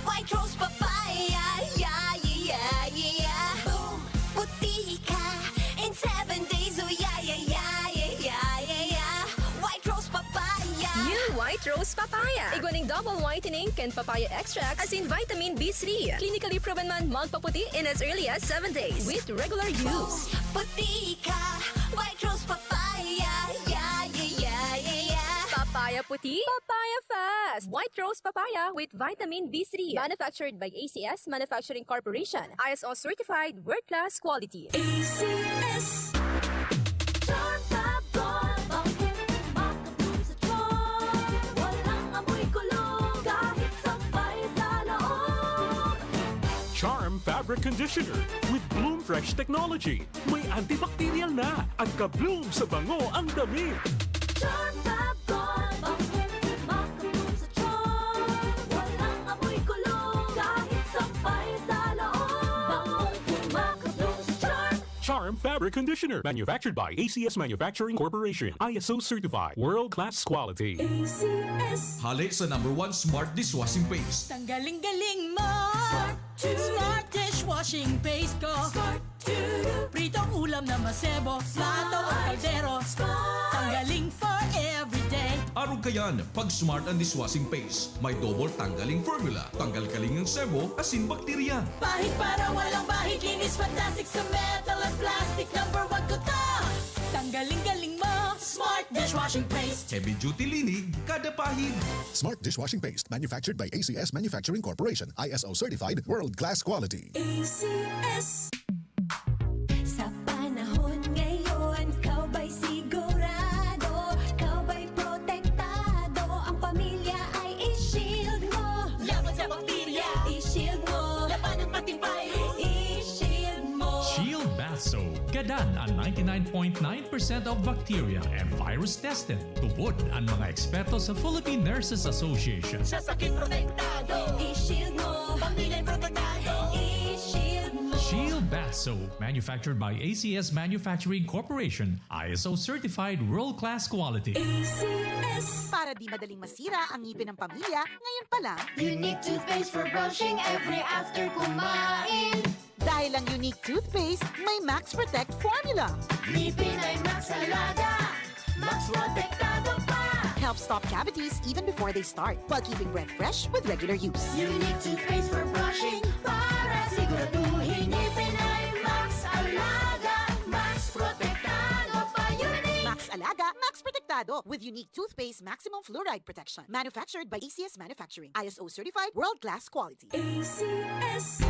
White Rose Papaya, yeah, yeah, yeah, yeah. Boom, puti ka in seven days, oh yeah, yeah, yeah, yeah, yeah, yeah, yeah. White Rose Papaya. New White Rose Papaya. Igwa ning double whitening kan papaya extract asin vitamin B three. Clinically proven man magpaputi in as early as seven days with regular use. Boom, puti ka, White Rose Papaya, yeah, yeah, yeah, yeah, yeah. Papaya puti, papaya fast. White Rose Papaya with vitamin B three. Manufactured by A C S Manufacturing Corporation. I S O certified, world-class quality. A C S. Charm Fab Gold, bangkong makabloom sa charm. Walang amoy kulog, kahit sampay sa loob. Charm Fabric Conditioner with Bloom Fresh Technology. May antibacterial na at ka-bloom sa bango ang damit. Charm Fab Gold, bangkong makabloom sa charm. Walang amoy kulog, kahit sampay sa loob. Bangkong makabloom sa charm. Charm Fabric Conditioner, manufactured by A C S Manufacturing Corporation. I S O certified, world-class quality. A C S. Hale sa number one smart dishwashing paste. Tanggaling-galing mo! Smart to. Smart dishwashing paste ko. Smart to. Pritong ulam na masebo, plato o kaldero. Smart. Tanggaling for everyday. Arog kayan, pag Smart ang dishwashing paste. May double tanggaling formula. Tanggal kaling ang sebo, asin bakterya. Pahid para walang bahid, linis fantastic sa metal at plastic. Number one ko to. Tanggaling-galing mo, Smart dishwashing paste. Heavy duty linig, kada pahid. Smart dishwashing paste, manufactured by A C S Manufacturing Corporation, I S O certified, world class quality. A C S. Sa panahon ngayon, ikaw ba'y sigurado? Ikaw ba'y protektado? Ang pamilya ay i-shield mo. Laban sa bakterya. I-shield mo. Labanan pati virus. I-shield mo. Shield Bath Soap. Gadan an ninety-nine point nine percent of bacteria and virus tested. Tubod an mga eksperto sa Philippine Nurses Association. Sa sakit protektado. I-shield mo. Pamilya protektado. I-shield mo. Shield Bath Soap, manufactured by A C S Manufacturing Corporation, I S O certified world-class quality. A C S. Para di madaling masira ang ngipin ng pamilya, ngayon pa lang. Unique toothpaste for brushing every after kumain. Dahil ang Unique Toothpaste may Max Protect Formula. Ngipin ay Max Alaga, Max Protektado pa. Helps stop cavities even before they start, while keeping breath fresh with regular use. Unique toothpaste for brushing para siguraduhin ngipin ay Max Alaga, Max Protektado pa. Unique. Max Alaga, Max Protektado with Unique Toothpaste Maximum Fluoride Protection. Manufactured by A C S Manufacturing. I S O certified, world-class quality. A C S.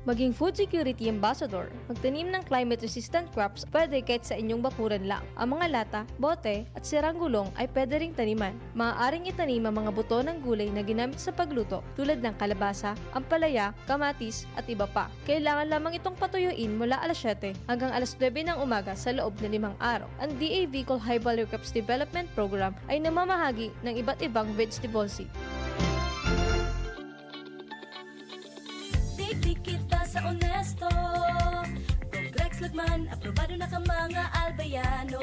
Maging food security ambassador. Magtanim ng climate-resistant crops pwede kahit sa inyong bakuran lang. Ang mga lata, bote, at sirang gulong ay pwede ring taniman. Maaaring itanim ang mga buto ng gulay na ginamit sa pagluto, tulad ng kalabasa, ampalaya, kamatis, at iba pa. Kailangan lamang itong patuyuin mula alas siyete hanggang alas nuebe ng umaga sa loob na limang araw. Ang D A V Col High Value Crops Development Program ay namamahagi ng iba't ibang vegetable seed. Digdi kita sa onesto. Kung Grex Lagman, aprobado na ka mga Albayano.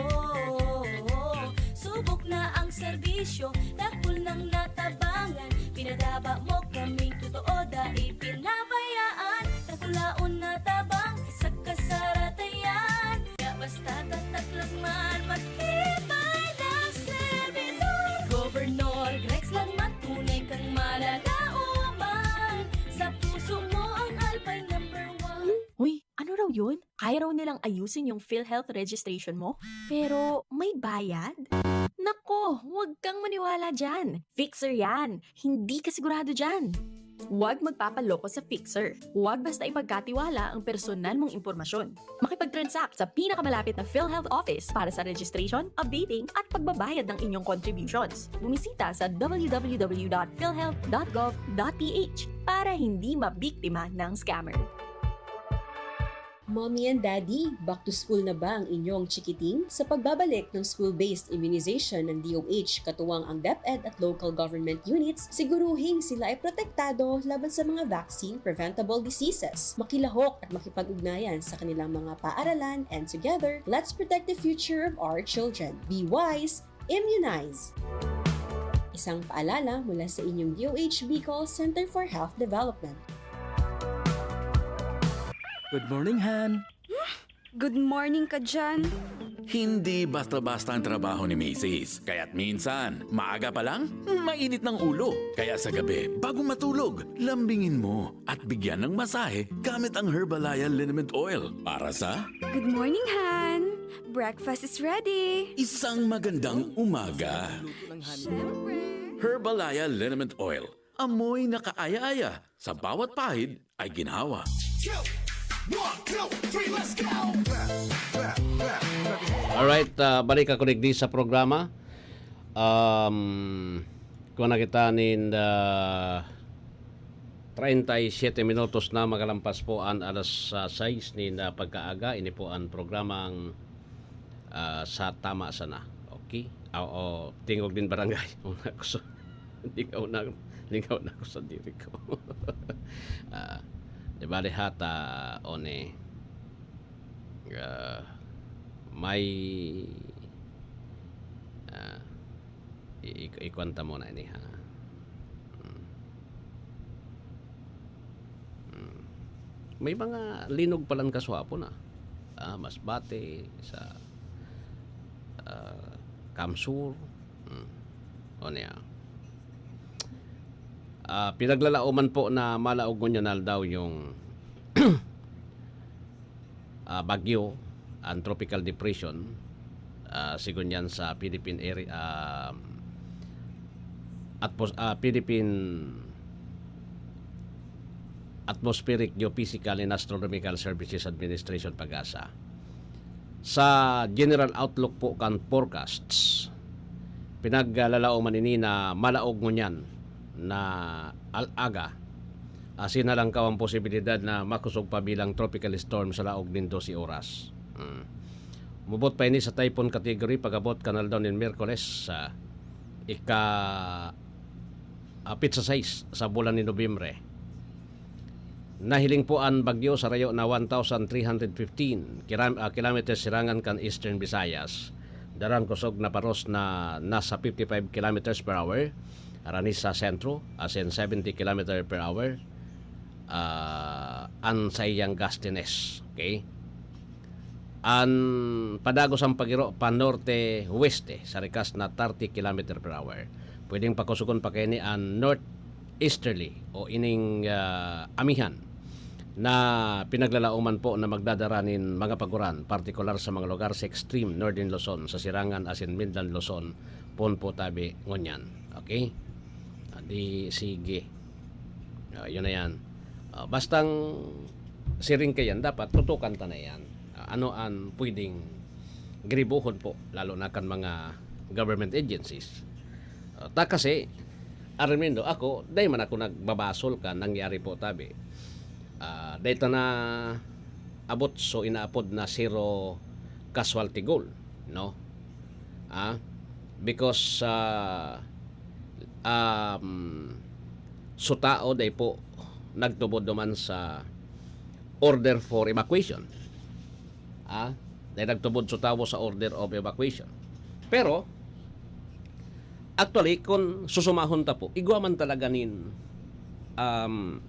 Subok na ang serbisyo, dakul nang natabangan. Pinadaba mo kaming totoo, dai pinabayaan. Dakulaon na tabang sa kasaratayan. Kaya basta tatak Lagman, matibay na servidor. Gobernador Grex Lagman, tunay kang malalaoman. Sa puso mo ang Albay number one. Uy, ano raw yun? Kaya raw nilang ayusin yung PhilHealth registration mo? Pero may bayad? Nako, huwag kang maniwala dyan. Fixer yan. Hindi ka sigurado dyan. Huwag magpapaloko sa fixer. Huwag basta ipagkatiwala ang personal mong impormasyon. Makipag-transact sa pinakamalapit na PhilHealth office para sa registration, updating, at pagbabayad ng inyong contributions. Bumisita sa w w w dot philhealth dot gov dot p h para hindi mabiktima ng scammer. Mommy and Daddy, back to school na ba ang inyong chikiting? Sa pagbabalik ng school-based immunization ng D O H, katuwang ang DepEd at local government units, siguruhing sila ay protektado laban sa mga vaccine-preventable diseases. Makilahok at makipag-ugnayan sa kanilang mga paaralan, and together, let's protect the future of our children. Be wise, immunize! Isang paalala mula sa inyong D O H Bicol Center for Health Development. Good morning, Han. Good morning ka dyan. Hindi basta-basta ang trabaho ni Misis. Kaya't minsan, maaga pa lang, mainit ng ulo. Kaya sa gabi, bago matulog, lambingin mo at bigyan ng masahe gamit ang Herbalaya Liniment Oil. Para sa Good morning, Han. Breakfast is ready. Isang magandang umaga. Siyempre. Herbalaya Liniment Oil. Amoy na kaaya-aya. Sa bawat pahid ay ginhawa. Two, one, two, three, let's go! Alright, ah, balik ako digdi sa programa. Um, kung nakita nin ah, treinta y siete minutos na makalampas po an alas ah, sais nin ah, pagkaaga, ini po an programang ah, sa tama sana. Okay? Oo, tingog nin barangay. Una ko sa, lingaw na, lingaw na ko sa diri ko. Ah, di ba, hata, one, ah, may, ah, i- i- ikwanta mo na ini, ha? Hmm. Hmm. May mga linog palan kaswapon, ah. Ah, Masbate, sa ah, Kamsur. Hmm. O niya. Ah, pinaglalaoman po na malaog ngunyan aldaw yung ah, bagyo, ang tropical depression, ah, sigon yan sa Philippine Area, ah, atmos, ah, Philippine Atmospheric Geophysical and Astronomical Services Administration, PAGASA. Sa general outlook po kan forecasts, pinaglalaoman ini na malaog ngunyan na al-aga, asin nalangkaw ang posibilidad na makosog pa bilang tropical storm sa laog nin dose oras. Hmm. Mubot pa ini sa typhoon category pag-abot kan aldaw nin Miyerkules, sa ika ah, petsa sais sa bulan ni Nobyembre. Nahiling po an bagyo sa rayo na one thousand three hundred fifteen kiram- ah, kilometers sirangan kan Eastern Visayas. Darang kusog na paros na nasa fifty-five kilometers per hour, arani sa sentro, asin seventy kilometer per hour, ah, an saiyang gustiness. Okay? An padagos ang pagiro pa norte-weste sa rikas na thirty kilometer per hour. Pwedeng pakusogon pa kaini an northeasterly o ining ah, amihan na pinaglalaoman po na magdadara nin mga paguran, partikular sa mga lugar sa extreme northern Luzon, sa Sirangan asin Midland Luzon, poon po tabi ngunyan. Okay? Ah, di sige. Ah, yun na yan. Ah, bastang siring ka yan, dapat tutukan ta na yan. Ah, ano ang pwedeng gribuhon po, lalo na kan mga government agencies. Ah, ta kasi, Armindo, ako, dai man ako nagbabasol ka nangyari po tabi. Ah, dai ta na abot so inaapod na zero casualty goal, no? Ah, because ah, um, so tao dai po nagtubod duman sa order for evacuation. Ah, dai nagtubod so tawo sa order of evacuation. Pero, actually, kung susumahon ta po, igwa man talaga nin um,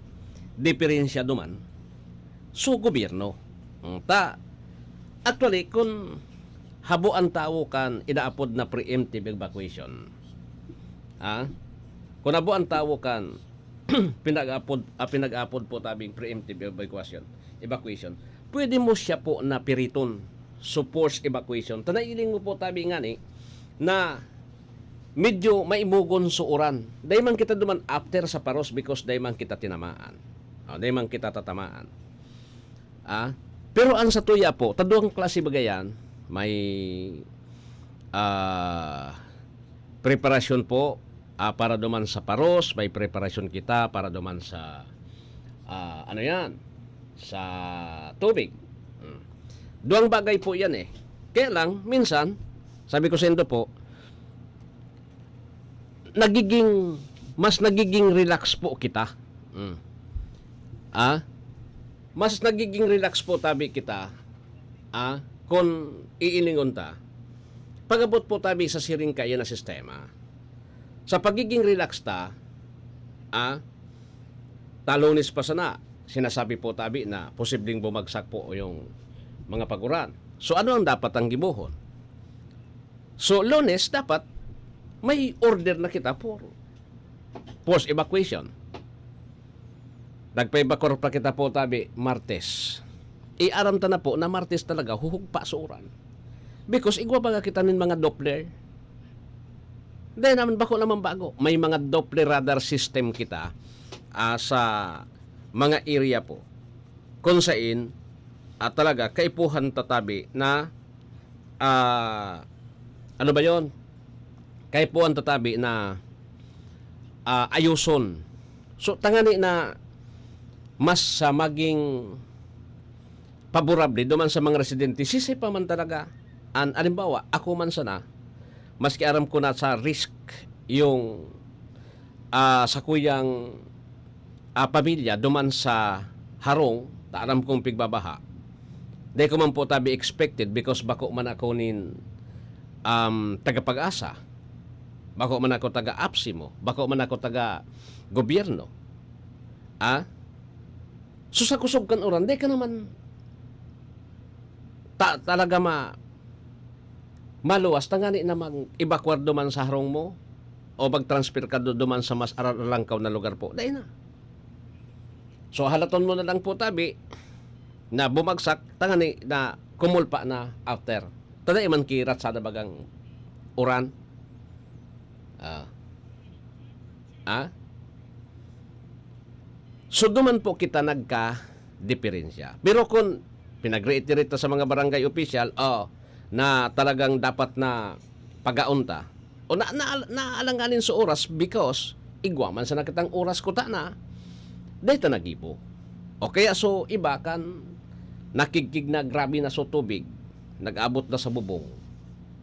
diferensya duman so gobyerno. Mm, ta, actually, kung habo ang tawo kan inaapod na preemptive evacuation, ah, kung habo ang tawo kan pinag-apod, ah, pinag-apod po tabing preemptive evacuation, evacuation, pwede mo siya po na piriton, so forced evacuation. Ta nailing mo po tabi ngani na medyo maimugon so uran. Dai man kita duman after sa paros because dai man kita tinamaan. O, dai man kita tatamaan. Ah, pero an satuya po, taduang klase baga yan, may, ah, preparasyon po, ah, para duman sa paros, may preparasyon kita para duman sa, ah, ano yan, sa tubig. Hmm. Duwang bagay po yan eh. Kaya lang, minsan, sabi ko sa indo po, nagiging, mas nagiging relax po kita. Mm. Ah? Mas nagiging relax po tabi kita, ah, kun iilingon ta. Pag-abot po tabi sa siring kaya na sistema. Sa pagiging relax ta, ah, ta Lunes pa sana, sinasabi po tabi na posibleng bumagsak po yung mga paguran. So, ano ang dapat ang gibohon? So, Lunes, dapat may order na kita for forced evacuation. Nagpa-evacuate pa kita po tabi, Martes. Iaram ta na po na Martes talaga, huhugpa sa uran. Because igwa baga kita nin mga Doppler. Dahil naman, bako naman bago. May mga Doppler radar system kita, ah, sa mga area po. Kung sain, ah, talaga, kaipuhan tatabi na, ah, ano ba yon? Kaipuhan tatabi na, ah, ayuson. So, tangani na mas, ah, maging paborable duman sa mga residente. Sisay pa man talaga. An, alimbawa, ako man sana, maski aram ko na sa risk yung, ah, sakuyang, ah, pamilya duman sa harong, ta aram kong pigbabaha. Dai ko man po tabi expected because bako man ako nin, um, taga Pag-asa. Bako man ako taga APSEMO. Bako man ako taga gobyerno. Ah? So, sa kusog kan uran, dai ka naman ta-, talaga ma-, maluwas, tangani na mag-evacuar duman sa harong mo o mag-transfer ka du-, duman sa mas aralangkaw na lugar po. Dai na. So, halaton mo na lang po tabi na bumagsak, tangani na kumulpa na after. Tada iman ki ratsada bagang uran. Ah. Ah? So, duman po kita nagka-diferensya. Pero kung pinag-reiterate ta sa mga barangay official, oh, na talagang dapat na pagaon ta, o na, na, naalanganin sa oras because igwa man sana kitang oras kuta na, dai ta nagibo. O kaya so iba kan nakigkig na grabe na so tubig, nag-abot na sa bubong.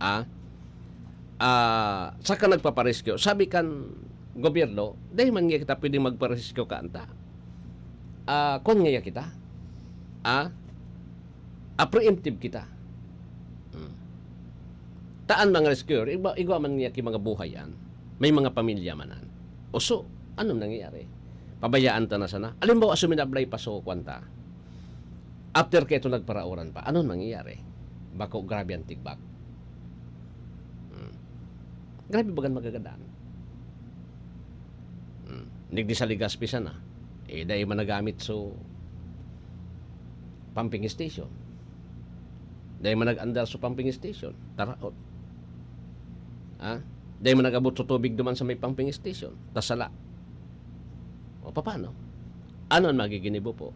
Ah? Ah, saka nagpaparescue. Sabi kan gobyerno, "Dai man nga kita pwedeng magparescue kaanta. Ah, kwan ngaya kita? Ah? Ah, preemptive kita." Hmm. Taan mga rescuer, igwa, igwa man niya ki mga buhay an. May mga pamilya man an. O so, anong nangyayari? Pabayaan ta na sana. Alimbawa, suminablay pa so kwanta. After kaito nagparauran pa, anong nangyayari? Bako grabe ang tigbak. Hmm. Grabe bagan magagadan. Hmm. Nigdi sa Legazpi sana. Eh, dai man nagamit so pumping station. Dai man nag-andar so pumping station. Taraot. Ah? Dai man nag-abot so tubig duman sa may pumping station. Tasala. O, paano? Ano ang magiginibo po?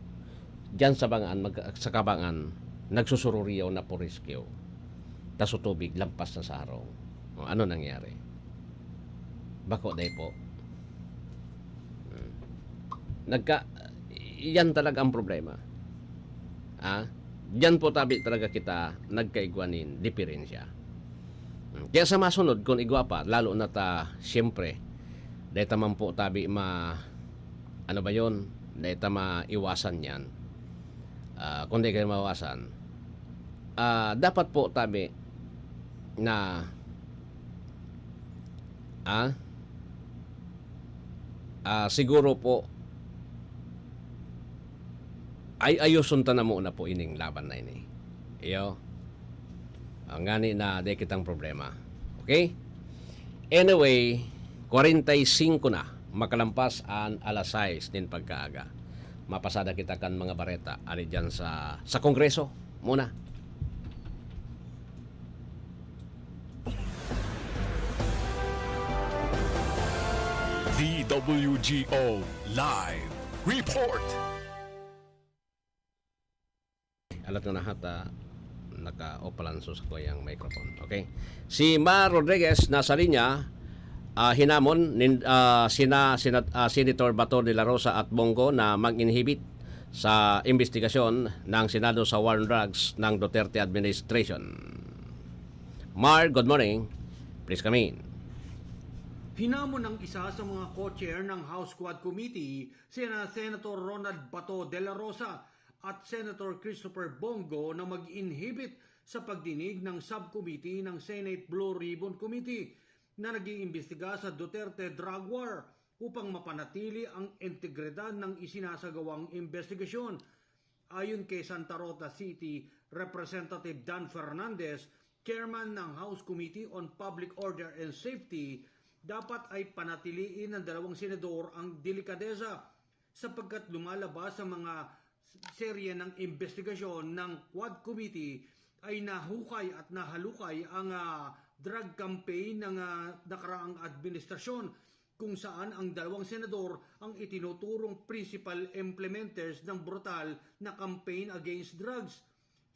Diyan sa Bangaan, mag-, sa Kabangan, nagsusururiyaw na po rescue. Tas so tubig, lampas na sa harong. O, ano nangyari? Bako, dai po. Hmm. Nagka-, yan talaga ang problema. Ah? Diyan po tabi talaga kita nagkaigwa nin diferensya. Hmm. Kaya sa masunod, kung igwa pa, lalo na ta, siyempre, dai ta man po tabi ma-, ano ba yon? Dai ta maiwasan yan. Ah, kung dai kayo mawasan, ah, dapat po tabi na, ah, ah, siguro po, ay, ayuson ta na muna po ining laban na ini. Iyo. Ang ngani na di kitang problema. Okay? Anyway, kwarenta y singko na, makalampas an alas sais nin pagkaaga. Mapasada kita kan mga bareta, ani diyan sa, sa Kongreso muna. D W G O Live Report. Alat nga nahat, ah, naka-off palan sa sakuyang microphone. Okay. Si Ma Rodriguez nasa linya, ah, hinamon nin, ah, sina, sina, ah, Senator Bato de la Rosa at Bong Go na mag-inhibit sa investigasyon ng Senado sa war on drugs ng Duterte administration. Mar, good morning. Please come in. Hinamon ng isa sa mga co-chair ng House Quad Committee, sina Senator Ronald Bato de la Rosa at Senator Christopher Bong Go na mag-inhibit sa pagdinig ng subcommittee ng Senate Blue Ribbon Committee na nag-iimbestiga sa Duterte drug war upang mapanatili ang integridad ng isinasagawang investigasyon. Ayon kay Santa Rota City Representative Dan Fernandez, chairman ng House Committee on Public Order and Safety, dapat ay panatiliin ng dalawang senador ang delikadesa sapagkat lumalabas sa mga serye ng investigasyon ng Quad Committee ay nahukay at nahalukay ang ah, drug campaign ng ah, nakaraang administrasyon, kung saan ang dalawang senador ang itinuturong principal implementers ng brutal na campaign against drugs.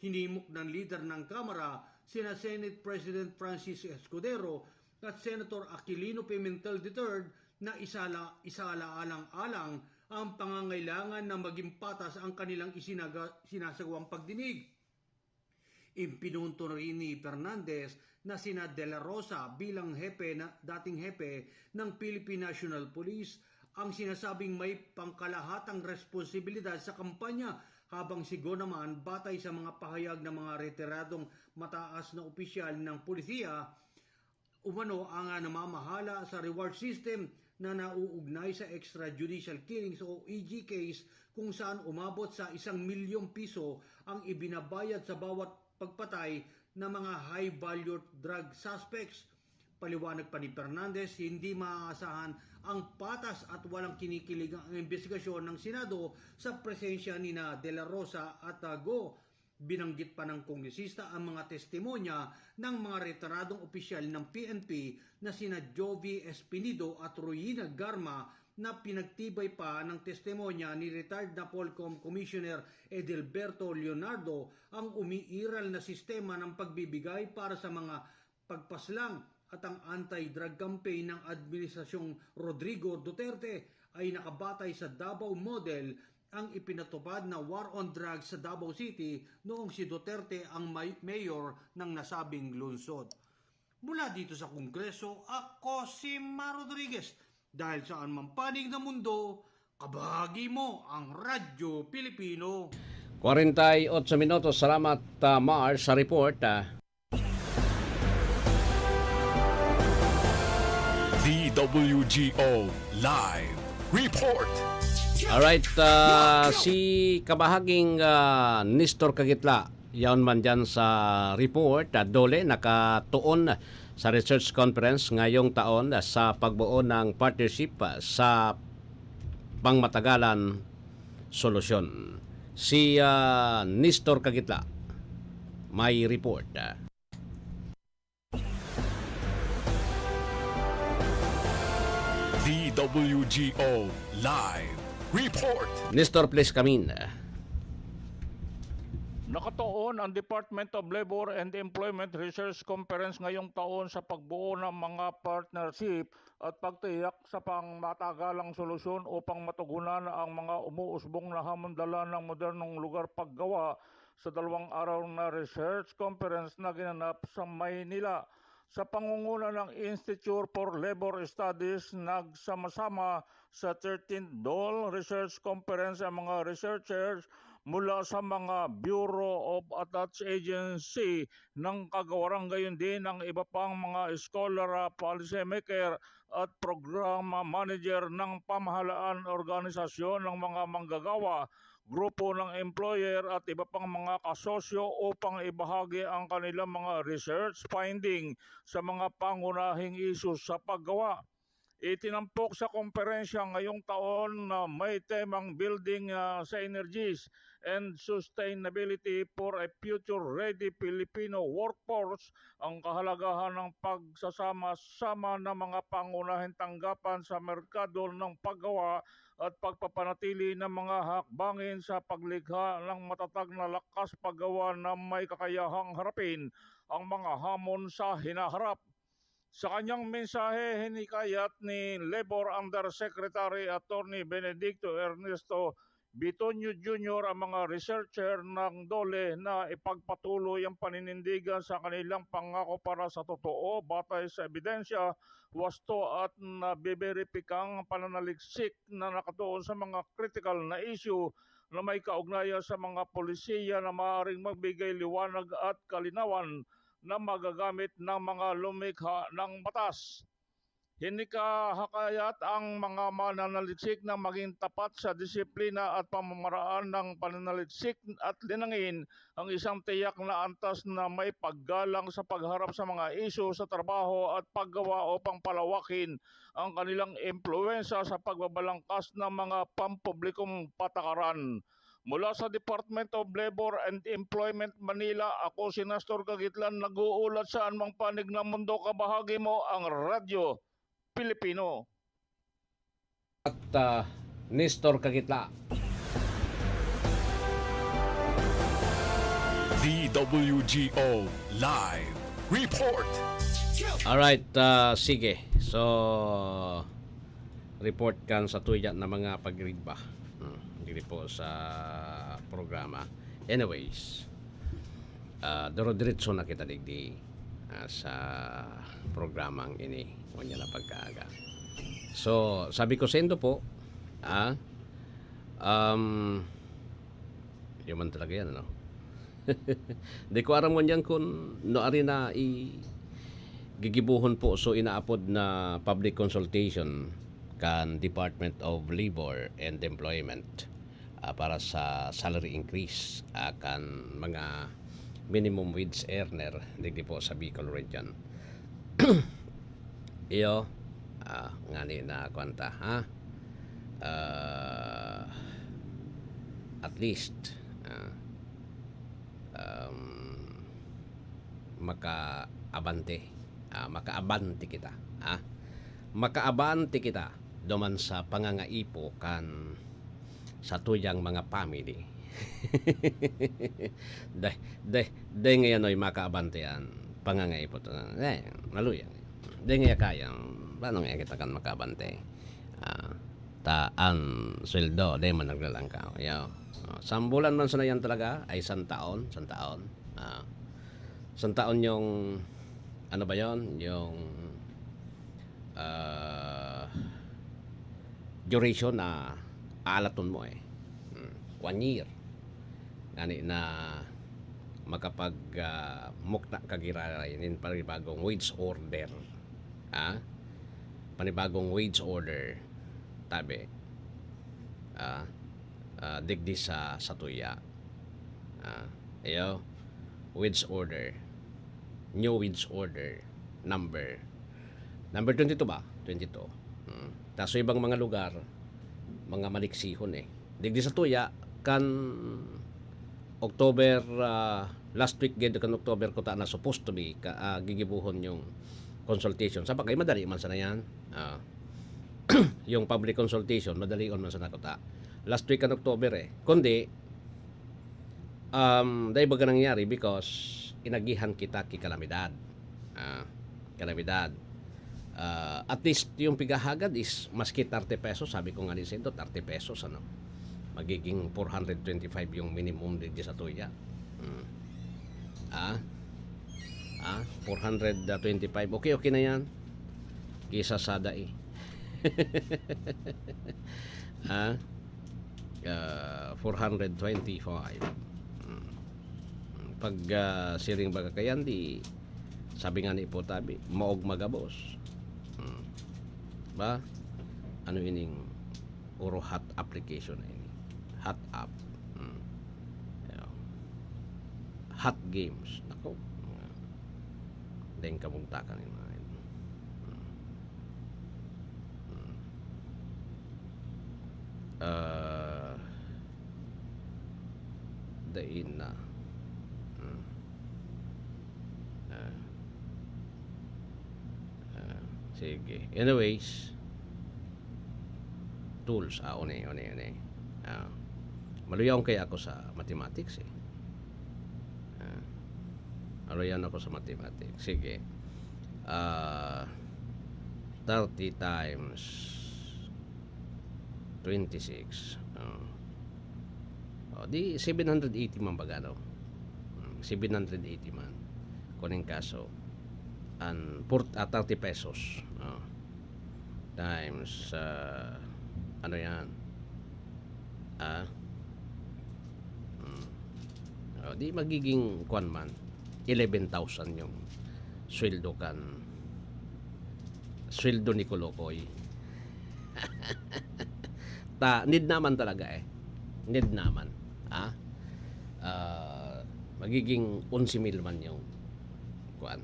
Hinimok ng lider ng Kamara, sina Senate President Francis Escudero at Senator Aquilino Pimentel the third, na isala, isala-alang-alang ang pangangailangan na maging patas ang kanilang isinaga, sinasagawang pagdinig. Impinunto rin ni Fernandez na sina De La Rosa bilang hepe na, dating hepe ng Philippine National Police ang sinasabing may pangkalahatang responsibilidad sa kampanya, habang si Go naman, batay sa mga pahayag ng mga retiradong mataas na opisyal ng polisiya, umano ang ah, namamahala sa reward system na nauugnay sa extrajudicial killings o E G case, kung saan umabot sa isang milyong piso ang ibinabayad sa bawat pagpatay ng mga high-value drug suspects. Paliwanag pa ni Fernandez, hindi maaasahan ang patas at walang kinikilig ang investigasyon ng Senado sa presensya ni na De La Rosa at ah, Go. Binanggit pa ng kongresista ang mga testimonya ng mga retiradong opisyal ng P N P na sina Jovi Espinido at Ruina Garma, na pinagtibay pa ng testimonya ni retired na Polcom Commissioner Edelberto Leonardo ang umiiral na sistema ng pagbibigay para sa mga pagpaslang at ang anti-drug campaign ng Administrasyong Rodrigo Duterte ay nakabatay sa Davao Model, ang ipinatupad na war on drugs sa Davao City noong si Duterte ang may- mayor ng nasabing lungsod. Mula dito sa Kongreso, ako si Mar Rodriguez. Dahil saan man panig na mundo, kabahagi mo ang Radyo Pilipino. Kwarenta y otso minutos. Salamat, ah, Mar, sa report. Ah. D W G O Live Report. Alright, ah, si kabahaging ah, Nestor Kagitla, yaon man dyan sa report, ah, Dole, nakatuon sa research conference ngayong taon sa pagbuo ng partnership sa pangmatagalan solusyon. Si ah, Nestor Kagitla may report. D W G O Live Report. Nestor, please come in. Nakatuon ang Department of Labor and Employment Research Conference ngayong taon sa pagbuo ng mga partnership at pagtiyak sa pangmatagalang solusyon upang matugunan ang mga umuusbong na hamon dala ng modernong lugar paggawa sa dalawang araw na research conference na ginanap sa Maynila. Sa pangunguna ng Institute for Labor Studies, nagsama-sama sa thirteenth DOL Research Conference ang mga researchers mula sa mga Bureau of Attached Agency ng kagawaran, gayon din ang iba pang mga scholar, policy maker at programa manager ng pamahalaan, organisasyon ng mga manggagawa, grupo ng employer at iba pang mga kasosyo upang ibahagi ang kanilang mga research finding sa mga pangunahing issues sa paggawa. Itinampok sa komperensiya ngayong taon na may temang Building, ah, Synergies and Sustainability for a Future Ready Filipino Workforce ang kahalagahan ng pagsasama-sama ng mga pangunahing tanggapan sa merkado ng paggawa at pagpapanatili ng mga hakbangin sa paglikha ng matatag na lakas paggawa na may kakayahang harapin ang mga hamon sa hinaharap. Sa kanyang mensahe, hinikayat ni Labor Undersecretary Attorney Benedicto Ernesto Bitonio Junior ang mga researcher ng DOLE na ipagpatuloy ang paninindigan sa kanilang pangako para sa totoo, batay sa ebidensya, wasto at nabeberipikang pananaliksik na nakatuon sa mga kritikal na isyu na may kaugnayan sa mga polisiya na maaaring magbigay liwanag at kalinawan na magagamit ng mga lumikha ng batas. Hinikahakayat ang mga mananaliksik na maging tapat sa disiplina at pamamaraan ng pananaliksik at linangin ang isang tiyak na antas na may paggalang sa pagharap sa mga isyu sa trabaho at paggawa upang palawakin ang kanilang impluwensya sa pagbabalangkas ng mga pampublikong patakaran. Mula sa Department of Labor and Employment Manila, ako si Nestor Kagitlan, nag-uulat sa anumang panig ng mundo, kabahagi mo ang Radyo Pilipino. At, ah, Nestor Kagitla. D W G O Live Report. Alright, ah, sige. So, report kan sa tuya na mga pagrigba. Hmm, diri po sa programa. Anyways, ah, doro-diretso na kita digdi, ah, sa programang ini. Unya na pagkaaga. So, sabi ko sa indo po, ah, um, yun man talaga yan, ano? Di ko aram ngunyan kun no ari na i gigibohon po so inaapod na public consultation kan Department of Labor and Employment, ah, para sa salary increase, ah, kan mga minimum wage earner digdi po sa Bicol Region. Iyo, ah, ngani na kwanta, ha? Ah, at least, ah, um, makaabante, ah, makaabante kita, ha? Makaabante kita duman sa pangangaipo kan satuyang mga family. Dai, dai, dai ngayon oy makaabante an pangangaipo to. Eh, maluya. Dai ngaya kaya, paano ngaya kita kan makaabante? Ah, ta an sweldo, dai man naglalangkaw. Yaw. Ah, sambulan man sana yan talaga, ay santaon, santaon. Ah, santaon yung, ano ba yon? Yung, ah, duration na aalaton mo eh. Hmm, one year. Ngani na makapag, ah, mukna ka giraray nin panibagong wage order. Ah? Panibagong wage order. Tabi. Ah, ah, digdi sa satuya. Ah, iyo, wage order. New wage order number. Number twenty-two ba? Twenty-two. Hmm. Ta sa ibang mga lugar, mga maliksihon eh. Digdi sa tuya, kan October, ah, last week gid kan October kuta na supposed to be ka, ah, gigibuhon yung consultation. Sa bagay, madali man sana yan. Ah, yung public consultation, madali man sana kuta. Last week kan October eh. Kundi, um, dahil baga nangyari because inagihan kita ki kalamidad. Ah, kalamidad. Ah, at least, yung pigahagad is maski thirty pesos, sabi ko nga ni Sendo, thirty pesos, ano, magiging four hundred twenty-five yung minimum digdi sa tuya. Hmm. Ah? Ah? Four hundred twenty-five. Okay, okay na yan. Kisa sa dai. Ah? Ah, four hundred twenty-five. Hmm. Pag, ah, siring baga kayan, di, sabi nga ni Ipo Tabi, maog magabos. Hmm. Ba? Ano ining uro hot application na ini? Hot app. Hmm. Ayan. Hot games. Nako. Deng kabugtakan yung mga yun. Hmm. Ah, dai na. Hmm. Ah. Ah, sige. Anyways, tools. Ah, one, one, one. Ah, maluyaw kaya ako sa mathematics, eh. Ah, maluyaw ako sa mathematics. Sige. Ah, thirty times twenty-six. Oh. Oh, di seven hundred eighty man baga, no? Hmm, seven hundred eighty man. Kuning kaso, an port-, ah, thirty pesos. Oh. Times, ah, ano yan? Ah? Hmm. Oh, di magiging kwan man, eleven thousand yung sweldo kan, sweldo ni Kolokoy. Ta, need naman talaga eh. Need naman. Ha? Ah, magiging onse mil man yung, kwan,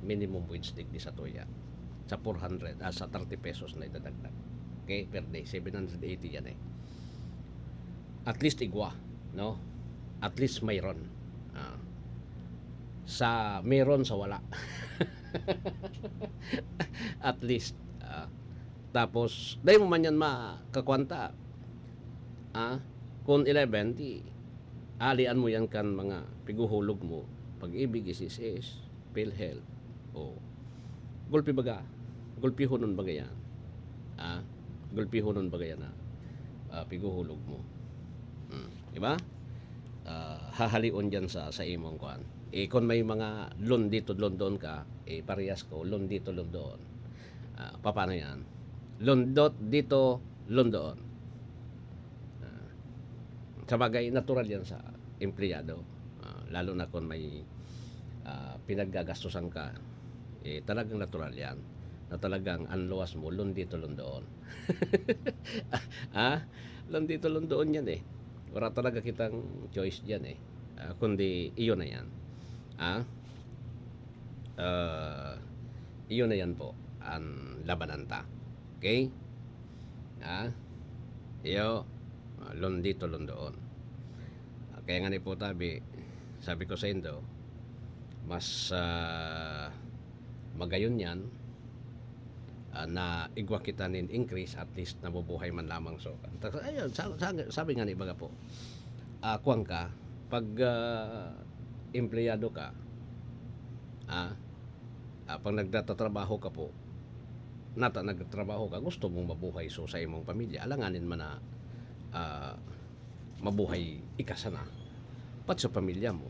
minimum wage digdi sa tuya. Sa four hundred, ah, sa thirty pesos na idadagdag. Okay? Per day, seven hundred eighty yan eh. At least igwa, no? At least mayroon. Ah. Sa meron, sa wala. At least, ah. Tapos, dai mo man yan makakwanta. Ah, kung eleven, di, alian mo yan kan mga piguhulog mo. Pag-ibig, S S S, PhilHealth. O, gulpi baga. Gulpihonon baga yan. Ah, gulpihonon baga yan na, ah, piguhulog mo. Hmm, di ba? Ah, hahalion dyan sa, sa imong kwan. Eh, kung may mga loan dito, loan doon ka, eh, parehas ko, loan dito, loan doon. Ah, paano yan? Loan dot dito, loan doon. Ah, sa bagay, natural yan sa empleyado. Ah, lalo na kung may, ah, pinaggagastusan ka, eh, talagang natural yan na talagang ang luwas mo, loan dito, loan doon. Ah, loan dito, loan doon yan eh. Wala talaga kitang choice dyan eh. Ah, kundi iyon na yan. Ah, ah, iyon na yan po ang labanan ta. Okay? Ah, iyo, ah, loan dito, loan doon. Ah, kaya nga ni po tabi, sabi ko sa indo, mas, ah, magayon yan, ah, na igwa kita nin increase, at least nabubuhay man lamang. So, ta-, ayun, sa-, sa-, sabi nga ni baga po, ah, kuwan ka, pag, ah, empleyado ka, ah, ah, pag nagtatrabaho ka po, nata nagtatrabaho ka, gusto mong mabuhay so sa imong pamilya, alanganin man na, ah, mabuhay ika sana, pat sa pamilya mo.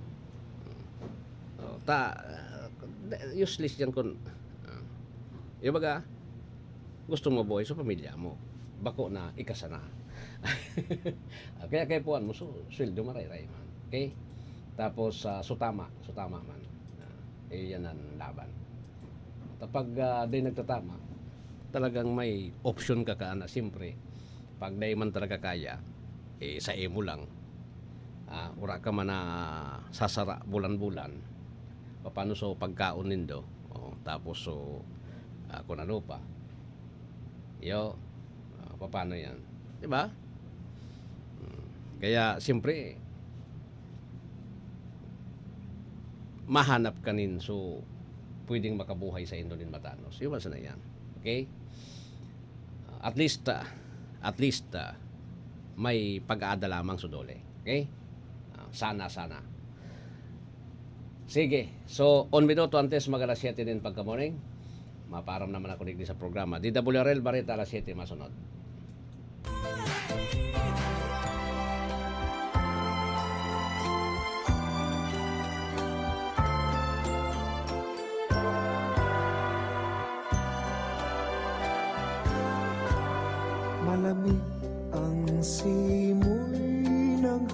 Oh, ta, ah, useless yan kun, ah, yung baga, gusto mo mabuhay sa pamilya mo. Bako na ika sana. Ah, kaya kaipuhan mo, so, sweldo marayray man. Okay? Tapos, ah, so tama, so tama man. Ah, iyan ang laban. Kapag, ah, di nagtatama, talagang may option ka ka na, siyempre, pag di man talaga kaya, eh, sa imo lang. Ah, wala ka man na sasara bulan-bulan. Paano so pagkaon nindo? Oh, tapos so, ah, kung ano pa. Yo, ah, paano yan? Di ba? Hmm. Kaya, siyempre, mahanap ka nin so pwedeng makabuhay sa indo nin matanos. Yung basta na yan. Okay? At least, ah, at least, ah, may pag-aada lamang so dole. Okay? Ah, sana, sana. Sige. So, un minuto antes mag alas siyete nin pagka-morning, mapaaram naman ako digdi sa programa. D W R L Bareta, alas siyete masunod. Malamig ang simoy ng